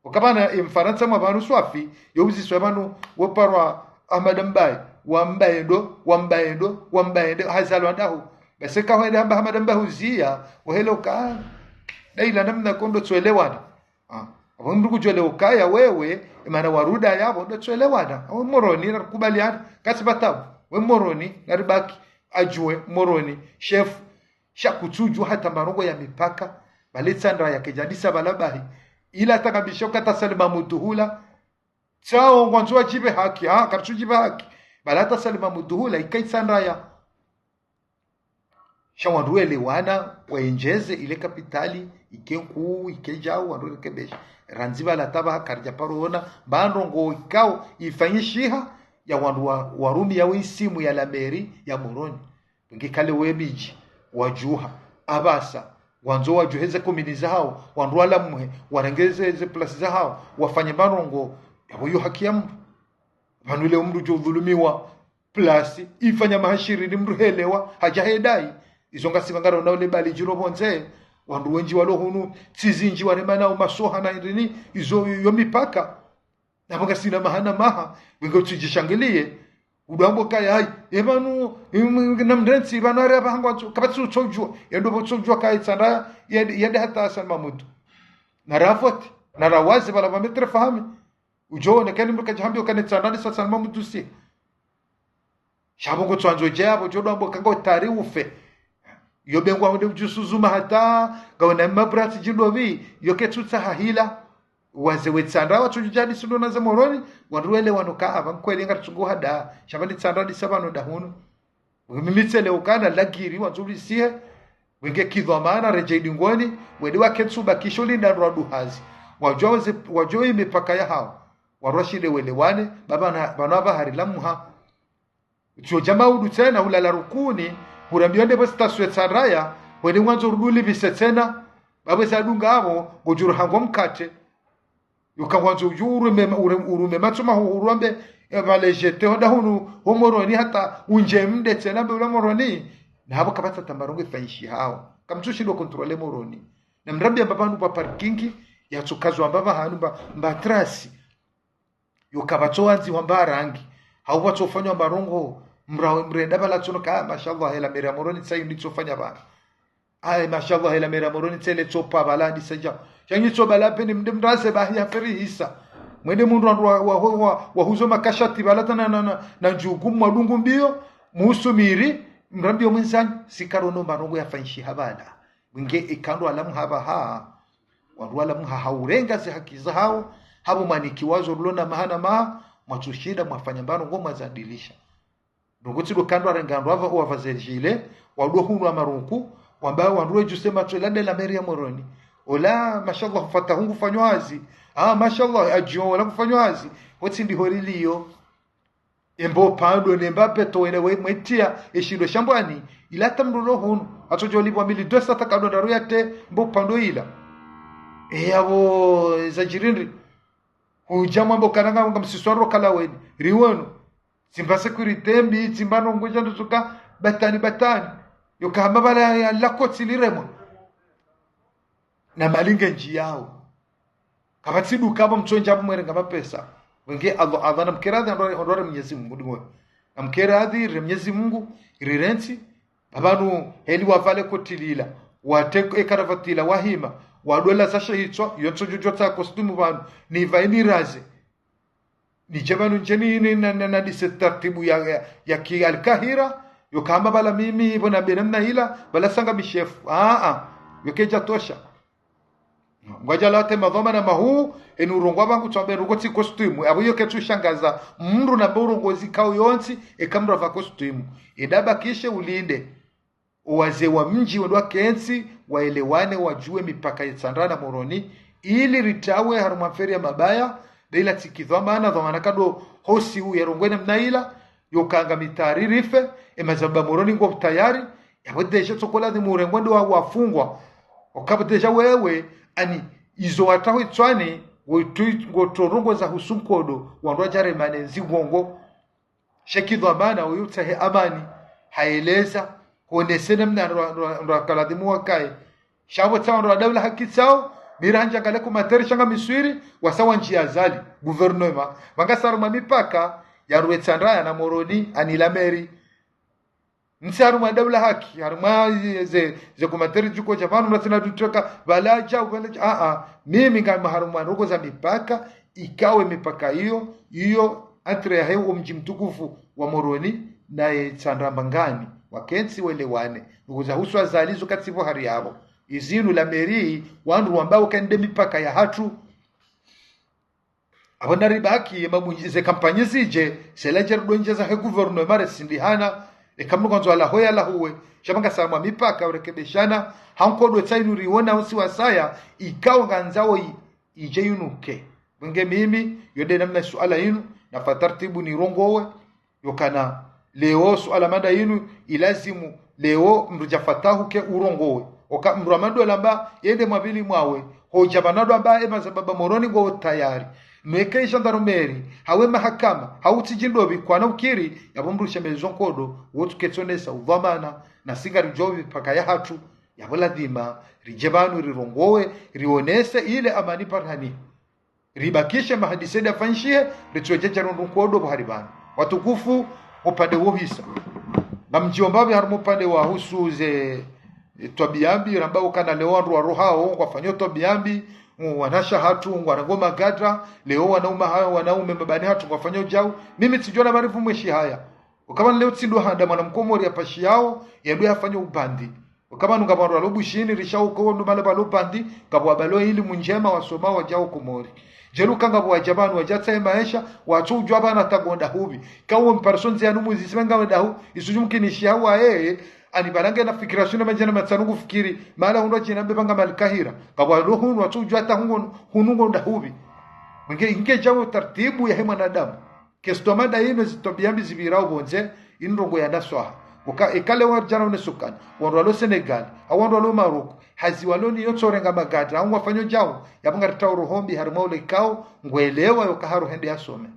Uka pvanu, e Mfarantsa mwa pvanu swafi, yo uziswa pvanu, wo parwa Ahmada Mbaye, wa Mbaye ndo, wa Mbaye ndo, wa Mbaye ndo, hazalwa ndahu. Basi ka hwende hamba Ahmada Mbaye huziya, uhele uka, daila namna kondo tsuelewana. Ah, apvo mndru kudjwele ukaya wewe, imana waruda yapvo, ndo tsuelewana. Apvo Moroni, narikubaliana, katsi pvatabu. We Moroni, naribaki, adjue, Moroni, shefu, sha kutsudjua hata marongo ya mipaka, pvale Tsandraya kedjandisa pvala bahi. Ila takabisha ukata Salim Mahmoud hula, tsao ngwandzo wadjipve haki, ha, karitsudjipva haki. Pvala hata Salim Mahmoud hula, ika i Tsandraya. Sha wandru welewana, waendjeze ile kapitali, ike nkuu, ike djau, wandru welekebeshe. Randzi pvala hata apvaha karidja paro ona, mba ndrongo ikao, ifanyishiha, ya wandru wa, warumia we isimu ya la mairie ya Moroni. Pvenge kale we midji, wadjuha, apvasa, wandzo wadjuhe ze komini zahao, wandru walamuhe, warenge ze, ze plasi zahao, wafanye marongo, yapvo iyo haki ya mndru. Pvanu ile mndru djo udhulumiwa, plasi, ifanya maha shirini mndru helewa, hadja hedai. Izo ngasi pvangaro na ule bali djiro pvondze, wandru wendji walo hunu, tsi zindji warema nao masoha na irini, izo yo mipaka. Napvo ngasina maha na maha, wenge utsidjishangilie. Udwambo kaya, hai, e pvanu, im-, na mndrentsi, pvanu hari apvaha ngwandzo, kapvatsi utsodjua, yendo pvo utsodjua kaya i Tsandraya, yende, yende hata Salim Mahmoud. Na rafoti, na rawaze pvala pva maître Fahami. Udjo one kani mndru kadjahambia ukana i Tsandraya ni sa Salim Mahmoud usi. Sha pvo ngotsuandzo dje apvo, djo udwambo kanga utari ufe. Yo be ngwahundre udjusuzuma hata ngawena mabratsi djindopvi, yo ketsutsaha hila. Wazee we Itsandra watsudjudjadi sindro na ze Moroni, wandru welewane uka apva nkweli ngaritsungo hada, sha pvanu Itsandra ndisa pvanu nda hunu. Mimi tsele ukana lagiri wandzo ulisihe, wenge kidhwamana redjei dingoni, wende waketsu bakisho linda ndrwa duhazi. Wadjuwa weze, wadjuwa imipaka yahawo. Wandru washinde welewane, ba pvanu, pvanu apva hari lamha. Utsodja maudu tsena hulala rukuni, hurambiwa nde pvo staswe Itsandraya, wende ngwandzo rudi ulipvise tsena, ba pvweza dunga apvo, ngodjuru hangwa mkatre. Yuka ngwandzo udju urume, urume, urume matso mahuhuru wambe, e, balejete honda hunu, ho Moroni hata undje mde tsena mbe ula Moroni. Na hapvo kapvatsa tamarongo ifanyishihawo. Kamtsushindo contrôler Moroni. Na mrambiwa amba pvanu pva parking, yatsukazwa amba pvahanu mba, mba trasi. Yo kapvatso wandziwa mba rangi. Hau pvatso fanywa marongo, mra-, mrenda pvala tsono ka, mashallah, hela mairie ya Moroni tsayi nditsofanya pvanu. Ayi, mashallah, hela mairie ya Moroni tsele tsopa pvala ndisadja. Sha nyi tso pvala pveni mde mraze bahi ya feri hisa. Mwende mundru wandru wa, wa, wa, wa, wahuzo makashati pvala tsana na, na, na, na ndjugu mwadungu mbiyo, muhusumiri, mrambiwa mwenzanyi, sikarono marongo yafanyishiha pvala. Wenge ikandro alamha pvaha. Wandru walamha haurenga ze haki zahawo, hapvo mwanikiwa zo rulona maha na maha, mwatsushinda mwafanya mba ndrongoo mwazadilisha. Ndrongoo tsi ndo kandro arenga ndrwa apva, wapva ze djile, wandru hunu wa maruku, wamba wandru wedjuse matso ila nde la mairie ya Moroni. Ola, mashallah, Fatahu ngufanyao hazi. Ah, mashallah, Adjio, ola ngufanyao hazi. Ho tsi ndiho riliyo. Embo pando ne mba peto wene we mwetia, eshindo shambwani, ila tamrulo hunu, atsodjo lipvwa mili dosa takado ndaru yate, mbo pando ila. E apvo, zadjiri ndri, hudja mwambo kana nga, nga msiswaro kala weni, riwenu, tsimba sécurité mbi, tsimba ndrongoo dja ndutsuka, batani, batani. Yo kahamba pvala ya lakotsi liremwa. Na mali ngendjiyawo. Kapvatsi duka apvo mtsondja apvo mwerenga mapesa. Wenge Allah, Allah namkeradhi ondrore, ondrore Mwenyezi Mungu, ndingo. Namkeradhi, re Mwenyezi Mungu, rirentsi, ba pvanu heli wapvale koti lila, wate ekaravati ila, wahima, wadwela za shehitswa, yontso djodjo tsa costume pvanu, nipvae niraze. Nidje pvanu ndjeni ni na, na, na dise tartibu ya, ya, ya ki Alkahira, yo kahamba pvala mimi, pvo na be namna ila, pvala sanga mishefu. Ah, ah, yo kedja tosha. Ngwadja lawate madhwamana mahuu, eni urongoa pvangu tswambe ndrongoo tsi costume, apvo yo ketsu shangaza, mndru namba urongozi kao yontsi, eka mndru apva costume. Eda bakishe ulinde. Owazee wa mdji wendo wakentsi, waelewane, wadjuwe mipaka ya Itsandra na Moroni, ili ritawe harumwa mferi ya mabaya, be ila tsi kidhwamana, dhwamana kado hosi u yarongoe namna ila, yo kanga mitari rife, emazaba Moroni ngo tayari, yapvo déjà tsokola ni murengwe ndo wa, wafungwa. Okapvo déjà wewe, ani, izo wataho itswani, ngo tu, ngo torongoza husu nkodo, wandru wadjaremane nzi ngongo. Sheki dhwamana uyu tsahe amani, haeleza, honese namna ndo, ndo, ndo akaladhimu wakaye. Sha pvo tsawo ndo daula haki tsawo, mira handja ngale kumateri shanga miswiri, wasa wandjia Azali, gouvernement. Pvanga sa harumwa mipaka, ya rwe Itsandra ya na Moroni, ani la mairie. Ntsi harumwa daula haki, harumwa ze, ze, ze kumateri djuko dja pvanu, mratsina dutweka, pvala dja, pvala dja, ah, ah. Mimi ngami harumwa ndrongoo za mipaka, ikawe mipaka iyo, iyo, entre yahe omdji mtukufu wa Moroni, naye Itsandra Mbangani, wakentsi welewane, ndrongoo za husu Azali zo katsi pvo hari yapvo. Izinu la mairie, wandru wambao ka nde mipaka yahatru. Apvo ndaribaki, ye mabundji, ze kampanyi zidje, sela djeru dondje zahe gouvernement resindihana, eka mndru kwandzo alahoya lahuwe, sha pvanga sa harumwa mipaka urekebeshana, ha nkodo tsa inu riona usi wasaya, ikao ngandzao i, idje yunuke. Pvenge mimi, yo nde namna suala inu, na fa tartibu nirongowe, yo kana leo suala mada inu, ilazimu leo mndru dja Fatahu ke urongowe. Oka mndru amando lamba, yende mwapvili mwawe, hodja pvanu ndo amba, emazaba Moroni ngo tayari. Nweke gendarmerie, hawe mahakama, hau tsi djindopvi, kwana ukiri, yapvo mndru shemezwa nkodo, wotsu ketsonesa, udhwamana, na si ngaridjuao mipaka yahatru, yapvo ladhima, ridje pvanu rirongowe, rionese ile amani parani. Ribakishe mahadisi eda fanyishihe, ritsuwe djadja rundru nkodo pvo hari pvanu. Watukufu, upande wo hisa. Ngamdjiomba pvi harumwa upande wa husu ze, e, twabiya mbi, ramba ukana leo wandru warohao, ngwafanyo twabiya mbi, u, wanasha hatru, ngwarengo magadra, leo wanaume ha-, wanaume mabani hatru, ngwafanyo djau. Mimi tsidjona marivu mweshi haya. Ukaba leo tsindo handa mwana mkomori ya pashi yao, yendo yafanya ubandi. Uka pvanu ngapvo wandru walo Bushini, rishauko wandru male pvalo pvandzi, ngapvo wabalo ilimu ndjema wasoma wadjao Komori. Djeli uka ngapvo wadja pvanu wadja tsahe maesha, watso udjua pvanu hata ngwenda hupvi. Ka uwo mpariso ndzia yanu muzisi pvanga wenda hu, isudjumkinishiha wa yeye, ani pvala ngena fikira shinu madjana matsanu ngufikiri, mala hundru adjina mbe pvanga malikahira. Ngapvo walo hunu watso udjua hata hungo, hunu ngwenda hupvi. Mwenge inge djao tartibu yahe mwanadamu. Kestomada inu zitwabiya mbi zipvirao pvondze, inu ndrongo ya naswaha. Uka, eka leo wadjana unesukana, wandru walo Senegal, hau wandru walo Maroko, hazi walo ni yotsorenga magari, hau ngwafanyo djao, yapvo ngaritsao roho mbi harimwa ule ikao, ngwelewa yoka haro hende yasome.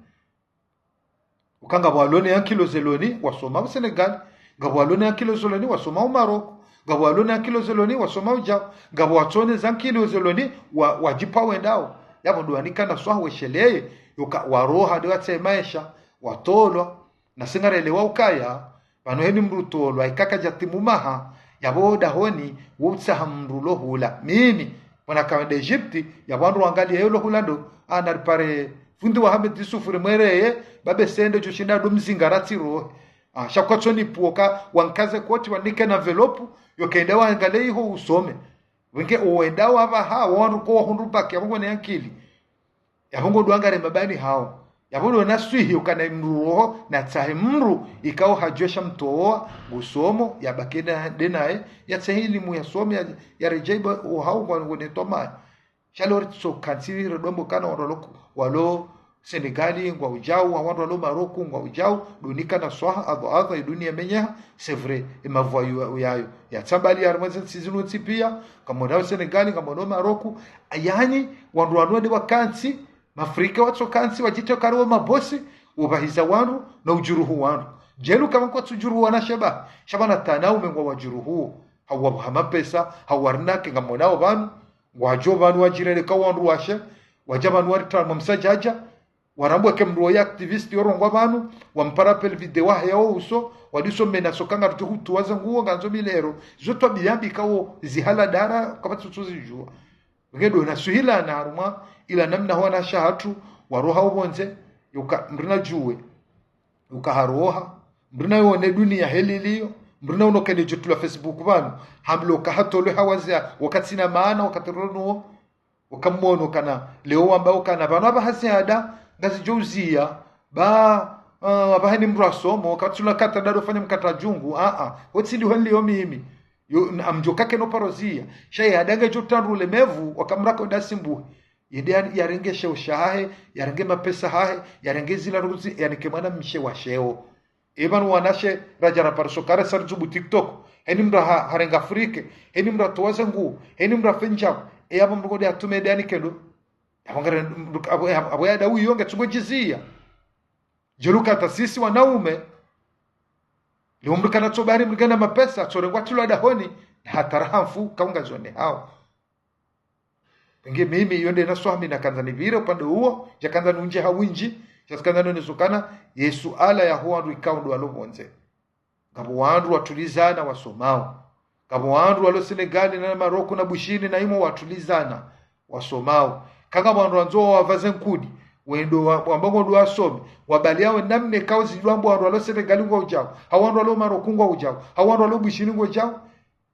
Uka ngapvo walo ne ankili zeloni, wasoma u Senegal, ngapvo walo ne ankili zeloni, wasoma u Maroko, ngapvo walo ne ankili zeloni, wasoma udjao, ngapvo watsone za ankili zeloni, wa, wadjipva wendao. Yapvo ndo wanika naswaha wesheleye, yoka waroha nde watsahe maesha, watolwa, nasi ngarelewa ukaya, pvanu heni mdru tolwa, ika kadjatimu maha, yapvo dahoni, wo utsaha mdru lo hula. Mimi, mwana kawende Egypte, yapvo wandru wangaliya yo lo hula ndo, ana ripare fundi wa Ahmed Yusuf rimwereye, babe sende djoshinda ndo mzinga ratsi rohe. Ah, sha kwatsoni pvoka, wankaze koti wanike na enveloppe, yoka enda wangaliye iho usome. Wenge uwenda wapvaha, wandru ko wahundru baki, yapvo ngwena ankili. Yapvo ngo ndo wangare mabani hao. Yapvo ndo naswihi ukana mdru roho, natsahe mdru, ikao hadjosha mtowa, ngusomo, yabaki na, nde naye, yatsahe ilimu yasome, ya, yaredjei ba, uhao ngwa, ngwene toma. Sha lori tso kantsi redwambo kana wandru walo, walo Senegal ngwa udjao, wandru walo Maroko ngwa udjao, ndo nika naswaha, adho adho, idunia menyeha, c'est vrai, emavwa yu, yayo. Yatsambali harimwa ze ntsi zinu ntsi piya, ngamwonao Senegal, ngamwonao Maroko, yani, wandru wanu wende wakantsi, Mafrika watso kantsi, wadjite kari wo mabosi, upvahiza wandru, na udjuruhu wandru. Djeli uka pvanu kwatsu djuruhu wanashe ba, sha pvanu hata wanaume ngwa wadjuruhu, hau wapvaha mapesa, hau warinake ngamwonao pvanu, ngwadjo pvanu wadjirele ka wandru washe, wadja pvanu waritra mwa msadjadja, warambwa ke mdru woyi activiste yorongoa pvanu, wampara appel vidéo wahe yao uso, wadiso mena soka ngarudjo hutuwa ze nguo ngandzo milero, zo twabiya mbi ikao zihala dara, kapvatsi utso zidjua. Nge ndo naswihilana harumwa, ila namna ho wanashe hatru, waroha upvondze, yoka mdru nadjuwe, yoka haroha, mdru nayone dunia heli liyo, mdru naono kene djotulwa Facebook pvanu, hamlo ka hatolwe hawaza, wakati na maana, wakati ronuo, uka mwono kana, leo wamba ukana, pvanu apvaha ziada, ngazidjo uziya, ba, ah, apvaha ni mdru asomo, katsula kata dado fanya mkata djungu, a, a, wotsi ndi hwenli yo mimi. Yo, n-, amdjo kake no paro ziya. Sha ye adanga djo tandru le mevu, wakamrako nda simbuhi. Yende ya, yarenge sheo shahahe, yarenge mapesa hahe, yarenge zila ruzi, yanike mwana mshe wa sheo. Epvanu wanashe radja rapariso kare saridzubu TikTok. Heni mdru ha, harenga frike. Heni mdru atowa ze nguo. Heni mdru afenjao. E apvo mdru kodi atume ende yanike ndo. Apvo ngare, apvo, apvo, apvo yada uyo nge tsungo djiziya. Djeli uka hata sisi wanaume. Leo mdru kana tsobari mdru kana mapesa, tsorengwa tsilwa dahoni, na hata raha mfu, kaunga zone hao. Nge mimi, yo nde naswaha mi nakandza nipvire upande uwo, djakandza nundje ha windji, djakandza none zukana, ye suala yaho wandru ikao ndo walo pvondze. Ngapvo wandru watulizana wasomao. Ngapvo wandru walo Senegal na Maroko na Bushini na imo watulizana wasomao. Kanga wandru wandzo wapvaze nkudi, wendo wa, wamba ngo ndo wasome, wabaliya we namna ikao zidjwambo wandru walo Senegal ngwa udjao, hau wandru walo Maroko ngwa udjao, hau wandru walo Bushini ngwa udjao,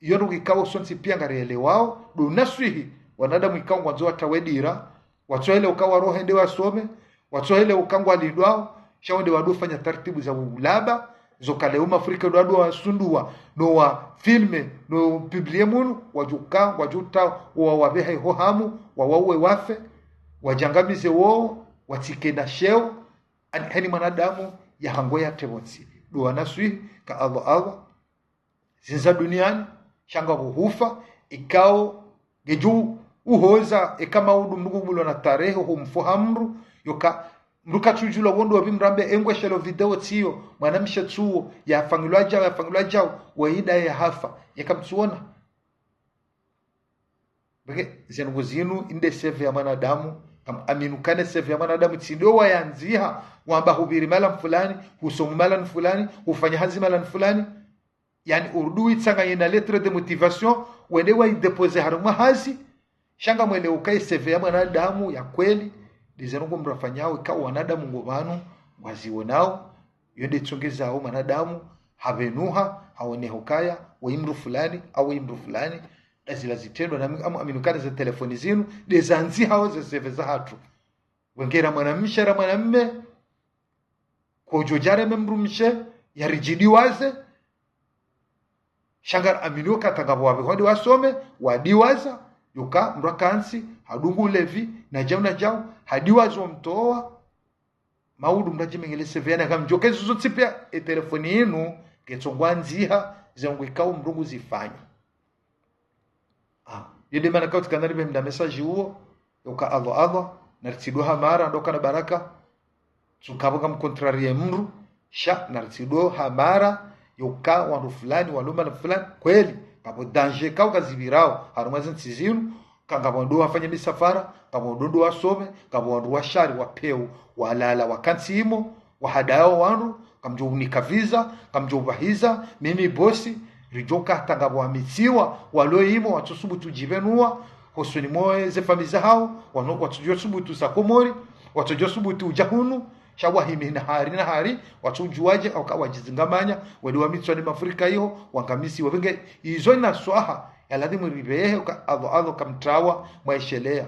iyo ndo ikao sontsi piya ngarielewao, ndo naswihi, wanadamu ikao ngwandzo watawe dira, watsohele uka warohe nde wasome, watsohele uka ngwalindwao, sha wende wado fanya taratibu za ulaba, zo kale uma Afrika ndo wado wasunduwa, no wa filme, no publie munu, wadjuka, wadjuta, wa wabehe ho hamu, wa wauwe wafe, wadjangamize wo, watsike na sheo, ani, heni mwanadamu, yahango ya tebotsi. Ndo wanaswihi, ka Allah Allah, zindza duniani, sha ngapvo hufa, ikao, ngedjo uhoza, eka maudu mdru kubulwa na tarehe, ho mfo ha mdru, yoka, mdru katsudjulwa wo ndo wapvi mrambe, engwe shelo video tsiyo, mwana mshe tsuwo, yafanyilwa djao, yafanyilwa djao, wayida yahafa, yeka mtsuona. Beke, zenu zinu, inde seve ya mwanadamu, kam aminu kane seve ya mwanadamu, tsi ndo wayandziha, wamba hupviri mahala mfulani, husomu mahala mfulani, hufanya hazi mahala mfulani, yani, urudi witsanganye na lettre de motivation, wende waidéposer harumwa hazi, sha ngamwelewa uka ye seve ya mwanadamu ya kweli, ndeze ndrongo mdru afanyao, ikao wanadamu ngo pvanu, ngwazionao, yo nde tsongezao mwanadamu, hapvenuha, haone hukaya, Weyi mdru fulani, au weyi mdru fulani, nda zila zitrendwa na mi-, amu-, amini ukana ze telefoni zinu, nde zandzihao ze seve zahatru. Wengera mwanamshe ra mwanamme, kwadjo djareme mdrumshe, yaridjidiwaze, sha ngari amini uka hata ngapvo wapvehwa ndi wasome, wadiwaza, yuka mdru hakantsi, hadungu ulevi, na djau na djau, hadiwaza wamtowa, maudu mdru adjimenyele seve yana kamdjoka izo zontsi pia, e telefoni inu, ketso ngwandziha, ze ngwikao mdru nguzifanya. Ah, iyo nde mana kauti kana ribe mda message uwo, yoka Allah Allah, naritsidwe hamara, ndo kana baraka, tsukapvo ngam contrarier mdru, sha naritsidwe hamara, yoka wandru fulani, walumba na fulani, kweli, ngapvo danger kau kazipvirao, harumwa zintsi zinu, ka ngapvo wandru wafanya misafara, ngapvo wandru wasome, ngapvo wandru washari, wapveu, walala, wakantsi imo, wahadaya wandru, kamdjo unika visa, kamdjo upvahiza, mimi bosi, ridjoka hata ngapvo wamitsiwa, walo imo, watsosubutu udjipvenua, hosoni mwe ze famiyi zahao, wano, watsodjo subutu usa Komori, watsodjo subutu udja hunu, sha wahimi na hari na hari, watsodjuwadje, au ka wadjizingamanya, wende wamitsiwa ni mafurika iho, wangamisiwa. Pvenge, izo ina swaha, ya ladhimu ripvehe, uka Allah, Allah kamtrawa, mwaishelea.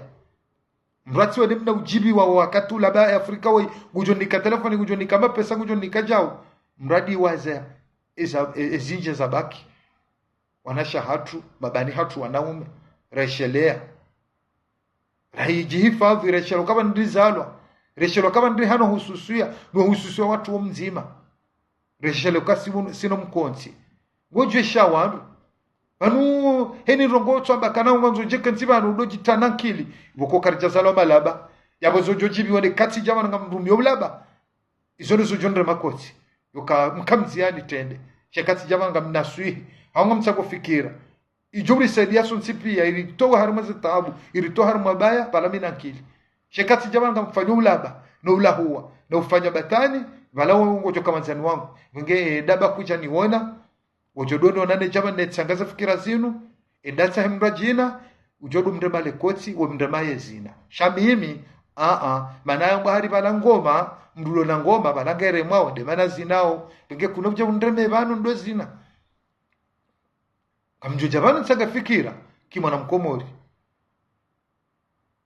Mdru atsi wende mna udjibiwa wakati ula ba Afrika woyi, ngudjo nika telefoni, ngudjo nika mapesa, ngudjo nika djau. Mdru adiwaze, eza, e-, ezindji zabaki. Wanashe hatru, mabani hatru wanaume, reshelea. Raidjihifadhwi, reshelea uka pvanu ndri zalwa. Reshelea uka pvanu ndri hano hususiya, no hususiya watru wo mdzima. Reshelea uka si-, sino mkontsi. Ngodjwesha wandru. Pvanu heni ndrongoo tsamba kana ngwandzo djeka ntsi pvanu ndo djitana nkili. Pvoko karidja zalwa malaba. Yapvo zodjo djibiwa nde katsi djamana ngamrumiyo ulaba. Izo nde zodjo ndre makotsi. Yoka mkamdziyani trende. She katsi djamana ngamnaswihi. Hau ngamtsango fikira. Idjo risaidiya sontsi pia, iritowe harumwa ze taabu, iritowe harumwa baya, pvala mi na nkili. She katsi djamana ngamfanyo ulaba, no ulahuwa, no ufanya batwani, pvala wo ngodjo ka mwandzani wangu. Pvenge, e, ndaba kudja niwona, wodjo ndo niwona ne djamana netsangaza fikira zinu, e ndatsahe mdru djina, udjo ndo mrema le kotsi, we mrema ye zina. Sha mimi, a-a, mana yambwa hari pvala ngoma, mdru ulo na ngoma, pvala ngeremwao, nde mana zinao, pvenge kuno kudja undreme pvanu ndo zina. Kamdjodja pvanu ntsanga fikira, ki mwana mkomori.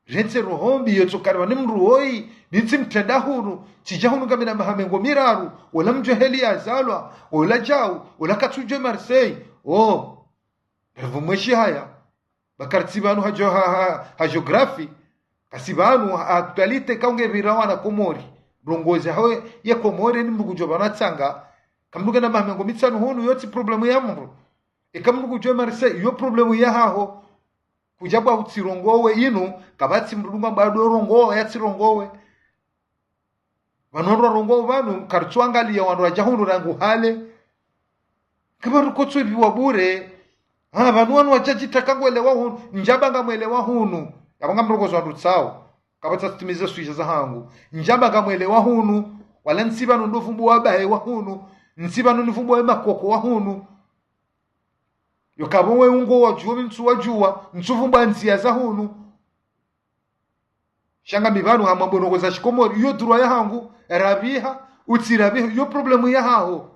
Rentsi roho mbi yotso kariba ni mdru woyi, nitsi mtrenda hunu, tsidja hunu ngamina maha mengo miraru, wola mdjo heli yazalwa, wola djau, wola katsudjo Marseille, o. Revu mweshi haya, ba karitsi pvanu ha geo-, ha, ha, ha géographie, kasi pvanu ha actualité kaunge pvira wana Komori. Ndrongoo za hawe ye Komori ni mdru kudjo pvanu atsanga, kamdru kena maha mengo mitsanu hunu yotsi problème ya mdru. Eka mdru kudjo Marseille, yo problème ya haho. Kudja bwa utsirongowe inu, kapvatsi mdru dunga bwa ndo rongowe, yatsirongowe. Pvanu wandru warongowa pvanu, karitsu angaliya wandru wadja hunu rangu hale. Kipvandru kotsu ipviwa bure. Ha, pvanu wanu wadja djitaka ngwelewa hunu, ndjamba ngamwelewa hunu. Yapvo ngamrongozo wandru tsawo. Kapvatsa tsitimize swidja zahangu. Ndjamba ngamwelewa hunu, wala ntsi pvanu ndo pvumbuwa bahe wa hunu, ntsi pvanu ni pvumbuwa makoko wa hunu. Yoka pvo we ungo wadjuwa, mi ntsu wadjuwa, ntsu pvumbuwa ndziya za hunu. Sha ngami pvanu hama mbonoko za shikomori, iyo dhulwa yahangu, rapviha, utsirapviha, iyo problème yahaho.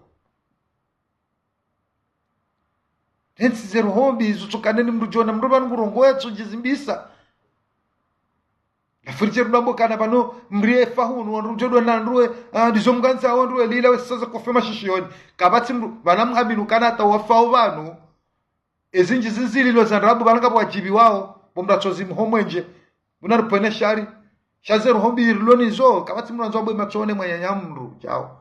Rentsi ze roho mbi, izo tsokana ni mdru djona, mdru pvanu ngurongowa yatsodjizimbisa. Lafurije rudambo kana pvanu mdru yefa hunu, wandru djodwa na ndruwe, ah, ndizo mgandza wandruwe, lila we sasa kofe mashishiyoni. Kapvatsi mdru, pvana mhaminu kana hata wafao pvanu. Ezindji zinzililo za ndrabo pvanu ngapvo wadjibiwao, bo mdru atsozi mho mwenje. Muna rupvene shari. Sha ze roho mbi irilo nizo, kapvatsi mdru andzo abwe matsone mwenyanya mdru, djao.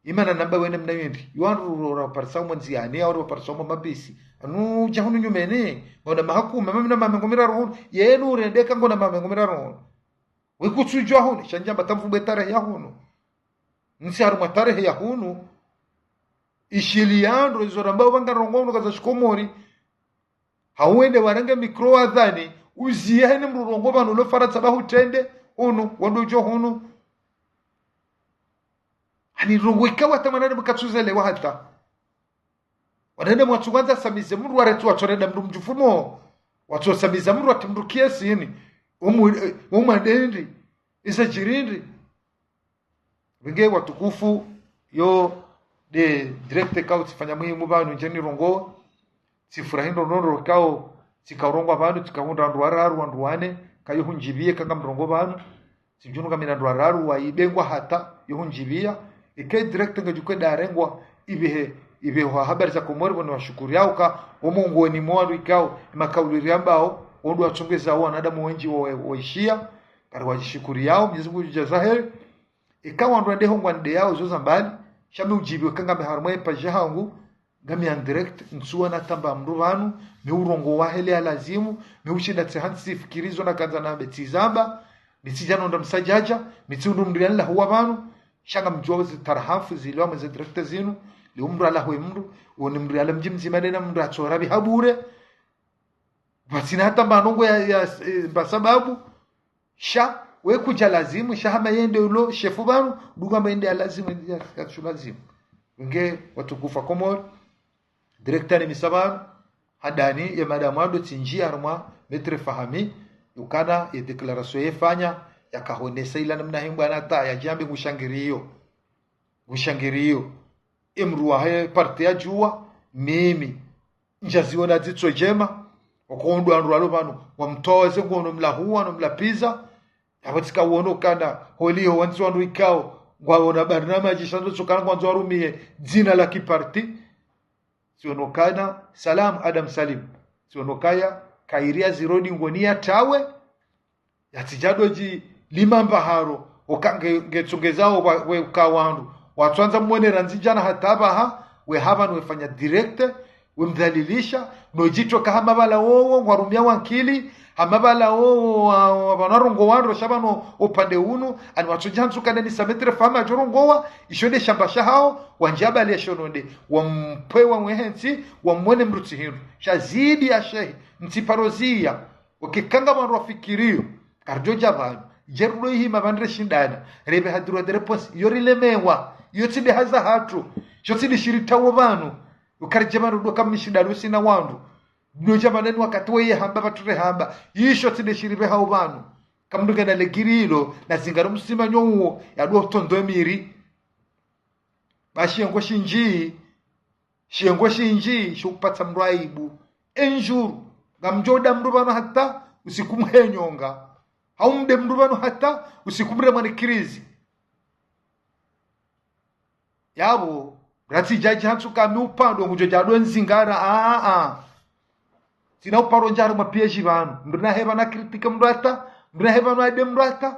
Imana namba wene mna yendri. Yo wandru ro-, ro-, raparisa umwe ndziyani, au raparisa umwe mabisi. Anu dja hunu nyumeni, ngona maha kume, mami na maha mengo miraru hunu, yenu urendeka ngona maha mengo miraru hunu. We kutsudjuwa hunu, sha ndjamba tamvubwe tarehi ya hunu. Ntsi harumwa tarehi ya hunu, ishiliya ndro izo ramba upvanga rongowa hunu kaza shikomori. Hawende warenge mikro wadhani, uziye heni mdru rongowa pvanu ulo Farantsa ba hutrende, hunu, wandru udjo hunu. Hani rongowa ikawa hata mwanadamu katsuzelewa hata. Wanadamu watsu wandza samize mdru waretsu watsorenda mdru mdjufumo. Watsosamiza mdru ati mdru kiesini. Umu, eh, umwa ndendri. Isa djirindri. Pvenge watukufu yo nde direct ikao tsifanya muhimu pvanu ndjeni rongowa. Tsifurahi ndrondrondro ikao tsikaurongwa pvanu, tsikaundra wandru wararu wandru wane, kayo hundjibiye kanga mrongowa pvanu. Tsidjunu kamina wandru wararu waibengwa hata yo hundjibiya. Ike direct ngedjukwe darengwa, ipvehe, ipvehe wa habari za Komori pvo niwashukuriao ka, wo mongoni mwa wandru ikao, makauli riambao, wo ndo watsongeza wo wanadamu wendji wa, wa, waishiya, kari wajishukuriao, Mwenyezi Mungu udjaza heri. Ika wandru wende hongwa nde yao zo za mbali, sha mi udjibiwe kanga mi harumwa ye page hangu, ngami en direct, ntsuwa na tamba mndru pvanu, mi urongowa heli ya lazimu, mi ushinda tsi hantsi fikiri zo nakandza nambe tsizamba, mi tsidja nonda msadjadja, mi tsi undru mndru yanilahuwa pvanu, sha ngamdjuwa zi tarahafu zilio mwe ze direct zinu, leo mndru alahuwe mndru, wone mndru yala mdji mdzima nde na mndru atsora pvi habure, pvatsina hata mba nongo ya, ya, eh, mba sababu, sha, we kudja lazimu, sha hama yende ulo, shefu pvanu, dunga mba yende ya lazimu, yende ya, ya tsu lazimu. Nge, watukufu wa Komori, direct ni misa pvanu, handani, ye madamu ando tsindji harumwa, Maître Fahmi, ukana, ye déclaration yefanya, yakahonesa ila namna hembwa nata, yadjambe ngushangiriyo. Ngushangiriyo. Ye mndru wahe parti yadjuwa, mimi. Ndjaziona dzitso djema, wakoundwa wandru walo pvanu, wamtowa ze ngono mlahuwa, no mlapviza, yapvo tsika uono kana, holiho wandzi wandru ikao, ngwaona barnamaji shandzo tsokana ngwandzo warumiye, dzina la kiparti. Tsiono kana, Salam Adam Salim. Tsiono kaya, kairi ya zirodi ngoni ya tawe, yatsidjado dji lima mbaharo, oka nge, ngetsongezao wa, we uka wandru. Watswandza mwone randzi djana hata pvaha, we hapvanu wefanya direct, we mdhalilisha, no djitso ka hama pvala wowo, ngwarumia wankili, hama pvala wowo, wa, wa, pvanu warongowa ndro sha pvanu upande unu, ani watsodja ntsu kane ni sa Maître Fahmi adjorongowa, isho nde shamba shahao, wandjabali ya shononde, wampwe wa mwehentsi, wamwone mrutsi hindru. Sha zidi ya shehi, mtsi paro ziya, oke kanga wandru wafikiriyo, karidjo dja pvanu, dje rudo ihima pvandre shindana, repve ha droit de réponse, iyo rilemewa, iyo tsi nde haza hatru, sho tsi nde shiritawo pvanu, ukaridje pvanu do kamishindano sina wandru, do dja pvanu ni wakati weye hamba pvatsu rehamba, isho tsi nde shiripve hao pvanu, kamdunga na legiri ilo, na zingaro msimanyo uwo, ya do tondo emiri. Bashi yengo shindji, shengo shindji, shukupvatsa mndru aibu. Enjuru, ngamdjo da mndru pvanu hata, usiku mhenyonga. Hau mde mndru pvanu hata, usiku mremwa ni krizi. Yapvo, ratsi djadji hantsu kami upando, ngudjo djado nzingara, a, a. Tsina uparo ndjari mwa piège pvanu. Mndru nahe pvanu akritike mndru hata, mndru nahe pvanu aide mndru hata.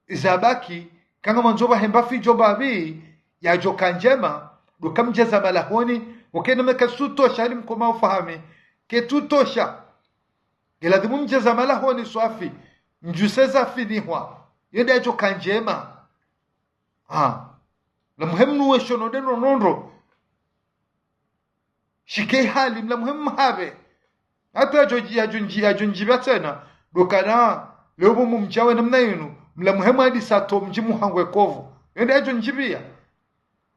Izabaki, kanga mwandzo pvahemba fidjo mbapvi, yadjoka ndjema, do kamdjeza malahoni, wakena meka sutosha, ali mkoma ufahami, ketsutosha. Ngeladhimu mdjeza malahoni swafi, mdjuse zafi nihwa, yende yadjoka ndjema. Ha. La muhimu nuwe shononde ndrondrondro. Shike hali, mla muhimu mhapve. Hata yadjo, yadjo ndji, yadjo ndjipva tsena. Do kana, leo pvo mumdjawe namna inu, mla muhimu hadi sato mdji muhangwe kovu. Yende yadjo ndjipviya.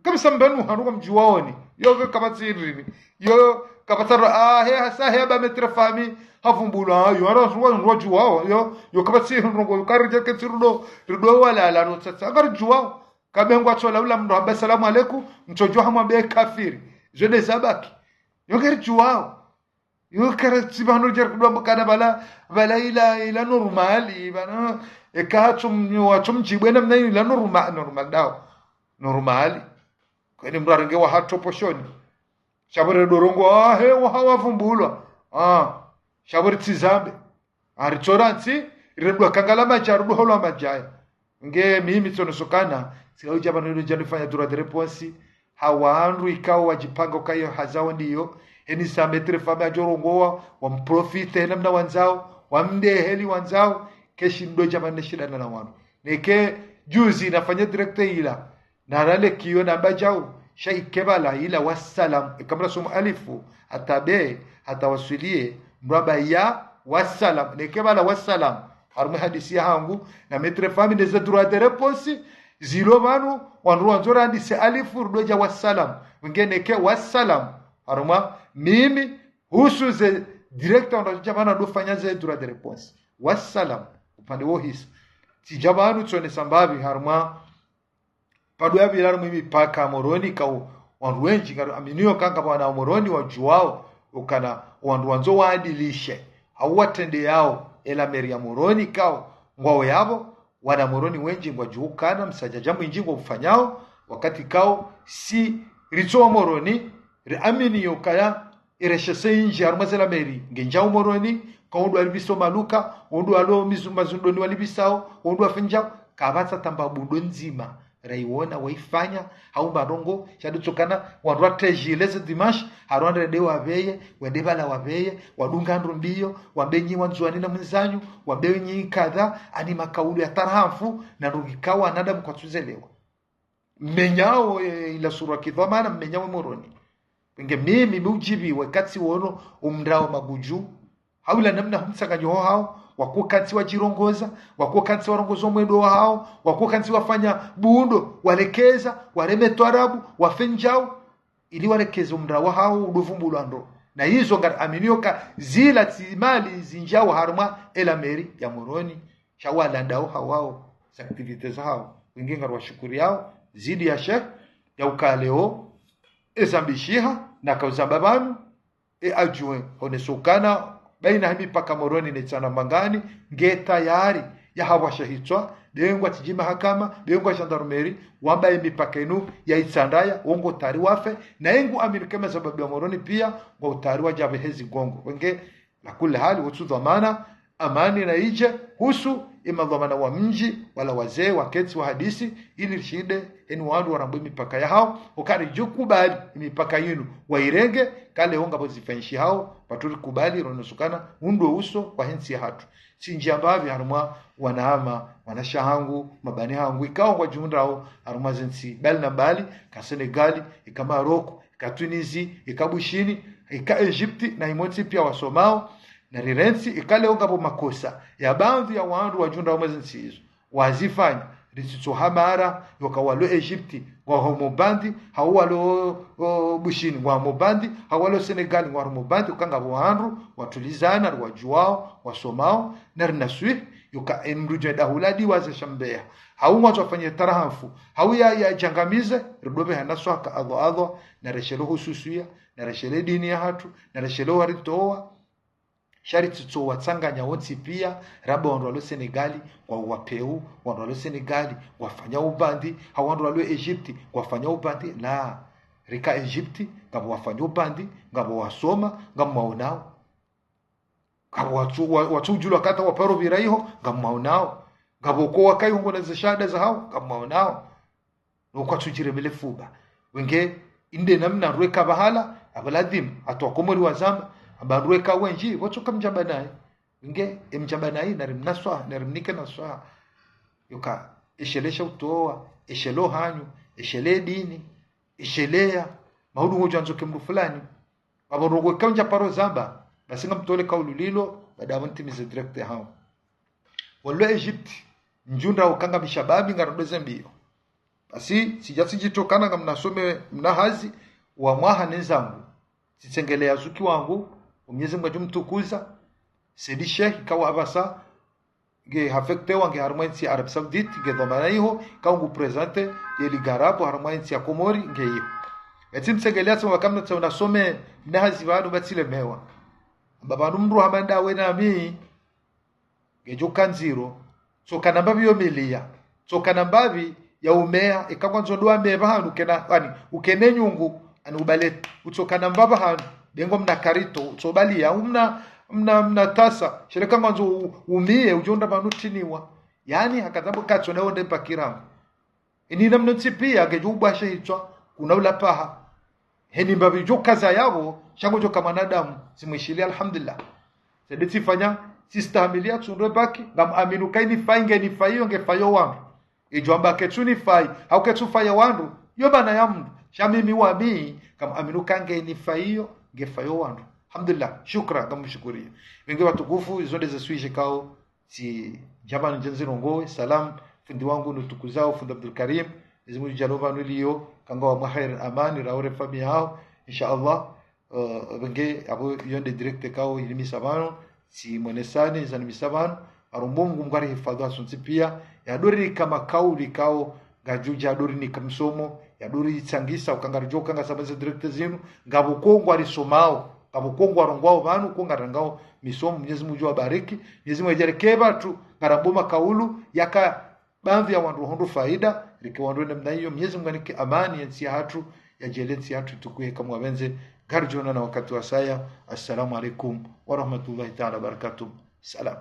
Kabisa mbenu hanu kwa mdjuwaoni. Yo ke kapvatsi rini. Yo kapvatsa ro, ah, he, hasa he ba Maître Fahmi. Havumbulwa, yo, ara, ruwa, ruwa djuwao. Yo, yo kapvatsi rongo, yo karidja ketsi rudo, rudo wala, la, ro, tsatsa. Karidjuwao. Kabe ngwatsola ula mndru hamba salamu alaikum, mtsodjo hamwambe kafiri. Zo nde zabaki. Yo karidjuwao. Yo karatsi pvanu djeri kudwa mkana pvala, pvala ila, ila normal, pvanu, eka hatso m-, watso mdjibwe namna ila normal, normal dawo. Normal. Kweni mndru arenge wa hatso poshoni. Sha pvo re do rongowa, ah, he, waha wavumbulwa. Ah, sha pvo ritsi zambe. Aritsola ntsi, rirendwa kangala madjaya, rudo holwa madjaya. Nge mimi tsono sokana, tsika udja pvanu ndo djani fanya droit de réponse, ha wandru ikao wadjipanga ukayo hazawo ndiyo, heni sa Maître Fahmi adjorongowa, wamprofite, hena mna wandzao, wamde heli wandzao, keshi ndo dja pvanu neshidana na wanu. Neke, juzi nafanya direct ila, narale kiyo namba djau, sha ike pvala ila wassalam, eka mra somo alifu, hata be, hata waswiliye, mraba ya wassalam, neke pvala wassalam. Harumwa hadisi ya hangu, na Maître Fahmi nde ze droit de réponse, zilo pvanu, wandru wandzo randise alifu, rudo dja wassalam. Wenge neke wassalam. Harumwa, mimi, husu ze direct wandru dja pvanu do fanya ze droit de réponse. Wassalam. Upande wo hisa. Tsidja pvanu tsone sambapvi, harumwa, pvadu ya pvila harumwa mipaka Moroni ka u-, Wandru wendji ngari aminio ka ngapvo wana Moroni wadjuwao ukana wandru wandzo waadilishe hau watrendeyao ela meri ya Moroni kao ngwao yapvo, wana Moroni wendji ngwadjuo ukana msadjadja mwindji ngwaufanyao, wakati kao si ritso wa Moroni riaminio ukaya ireshese indji harumwa zela meri ngendjao Moroni, ka wandru walipviso maluka, wandru walo mizu-, mazundoni walipvisao, wandru wafanyao, kapvatsi ata mba bundo ndzima raiona waifanya, hau marongo, sha ndo tsokana wandru watredji leze dimanche, harumwa ndrende wapveye, wende pvala wapveye, wadunga ndro mbiyo, wambe nyi wandzuwani na mwindzanyu, wambe nyi kadha, ani makaulu ya tarahamfu, na ndro ngikao wanadamu kwatsuzelewa. Mmenyao, eh, ila surwa kidhwamana, mmenyao Moroni. Pvenge mimi miudjibiwe katsi wono umrao magudju. Hau ila namna humtsanganyo hao, wako kantsi wadjirongoza, wako kantsi warongoza omwendo wahao, wako kantsi wafanya bundo, walekeza, wareme twarabu, wafendjao, ili walekeze umrao wahao udovumbulwa ndro. Na izo ngari aminio ka zila tsi mali zindjao harumwa ela meri ya Moroni, sha walandao hawao, za activités zahao. Wenge ngari washukuriao, zidi ya Sheikh, ya ukaleo, ezambishiha, na kauzamba pvanu, e adjoint, honeso ukana, baina he mipaka Moroni ne Itsandra Mbangani, nge tayari, ya hapvwasha hitswa, be ngwatsidji mahakama, be ngwa gendarmerie, wamba ye mipaka inu ya Itsandraya, wo ngo tayari wafe, na ye ngu amini ke mazababu ya Moroni pia, ngwa utayari wadjapve hezi gongo. Wenge, la kulli hali, wotsu dhwamana, amani na idje, husu, ye madhwamana wa mdji, wala wazee, waketsi wahadisi, ili rishinde, eni wandru warambwe mipaka yahao, uka ridjo kubali, mipaka yinu, wairenge, kale wo ngapvo zifanyishihao, pvatsu rikubali, ronosukana, undro uso, wa hentsi yahatru. Tsindji ambapvi harumwa wanama, wanasha hangu, mabani hangu, ikao ngwadjihundrao, harumwa zentsi, mbali na mbali, ka Senegali, ika Maroko, ika Tunizi, ika Bushini, ika Egypte, na imontsi pia wasomao, na rirentsi, ika leo ngapvo makosa, ya baadhwi ya wandru wadjihundrao mwa zentsi izo. Wazifanya, ritsitso hamara, yoka walo Egypte, ngwa homo mbandi, hau walo, o, Bushini, ngwa homo mbandi, hau walo Senegali, ngwa homo mbandi, uka ngapvo wandru, watulizana, riwadjuwao, wasomao, na rinaswihi, yoka emdru djwe dahula diwaze shambeya. Hau ngwandzo afanye tarahamfu, hau ya, ya djangamize, ridopve hana swaka, adho, adho, na reshelo hususuya, na reshele dini yahatru, na reshelo waritowa, sha ritsitso watsanganya wontsi pia, ramba wandru walo Senegali, ngwa uwapveu, wandru walo Senegali, ngwafanya umbandi, hau wandru walo Egypte, ngwafanya umbandi, la, rika Egypte, ngapvo wafanya umbandi, ngapvo wasoma, ngamwaonao. Ngapvo watsu, wa-, watsu udjulwa kata waparo pvira iho, ngamwaonao. Ngapvo ko waka iho ngwona ze shahada zahao, ngamwaonao. No kwatsudjiremele fuba. Wenge, inde namna rweka pvahala, apvo ladhimu, hata wakomori wazamba, amba rweka wendji, pvotsoka mdjamba nayi. Wenge, emdjamba nayi, narimnaswaha, narimnike naswaha. Yoka, eshelesha utowa, eshelo hanyu, eshele dini, esheleya, mahudu ngodjo andzo ke mdru fulani. Apvo ndrongo ika undja paro zamba, basi ngamtole kaulu lilo, baada apvo ntimize direct hao. Walo Egypte, ndjundra ukanga mishababi ngarondo ze mbiyo. Basi, tsidja tsidjitokana ngamnasome mna hazi, wa mwaha nenzangu. Tsitsengeleya zuki wangu, o Mnyezi Mngu adjumtukuza, Said Cheikh, ikao apvasa, nge affecté wa nge harumwa entsi ya Arabie Saoudite, nge dhwamana iho, ikao ngu présenté ye Ligue Arabe harumwa entsi ya Komori, nge iho. Etsi mtsengelea tsi mwaka mna tsi unasome mna hazi pvanu pvatsilemewa. Amba pvanu mdru hama ndawe nami, ngedjo ka ndziro, tsoka na mbapvi yo miliya, tsoka na mbapvi ya umeya, ika ngwandzo ndo ameye pvahanu kena, ani, ukene nyungu, ani ubale, utsoka na mbapvi hanu, be ngo mna karito, utsobaliya, umna, mna, mna tasa, sheleka ngwandzo u-, umiye, udjo unda pvanu tiniwa. Yani, hakadhambo katso na wonde mpakirangu. Ini namna ntsi pia, ngedjo ubwashe hitswa, kuna ula paha. Heni mbapvi djo kaza yapvo, sha ngodjo ka mwanadamu, zimwishiliya alhamdulillah. Sende tsifanya, tsistahamiliya tsundre baki, ngam aminu ka inifai, nge nifayo, nge fayo wandru. Idjo amba ketsu nifai, hau ketsu faya wandru, yo bana ya mndru. Sha mimi wami, ngam aminu ka nge nifayo, nge fayo wandru. Alhamdulillah, shukra, ngam mshukuriya. Wenge watukufu, izo nde ze sujet ikao, tsi djamba ndje nzirongowe, salam, fundi wangu nutukuzao, fundi Abdul Karim, Mnyezi Mngu djalo pvanu liyo, kanga wa mwaha heri amani, raore famiyi yaho, insha Allah, eh, wenge, apvo yo nde direct ikao, ilimisa pvanu, tsi mwenesani, zanimisa pvanu, arumbo Mngu Mngu arihifadhwi sontsi pia, yadorinika makauli ikao, ngadjudja yadorinika msomo, Yaduri itsangisa, uka ngaridjo uka ngasi pvanu ze direct zinu, ngapvo ko ngwarisomao, ngapvo ko ngwarongwao pvanu, ko ngarengao misomo. Mwenyezi Mungu ngudjo wabariki, Mwenyezi Mungu yadjaanlie pvatsu, ngarambao makaulu, yaka pvamvi ya wandru hondro faida, rike wandru namna iyo. Mwenyezi Mungu yanike amani ye ntsi yahatru, yadjaanlie ntsi yahatru itukuhe kamwe pvendze. Ngaridjo onana wakati wasaya. Assalamu alaikum wa rahmatullahi ta'ala wa barakatuh. Salam.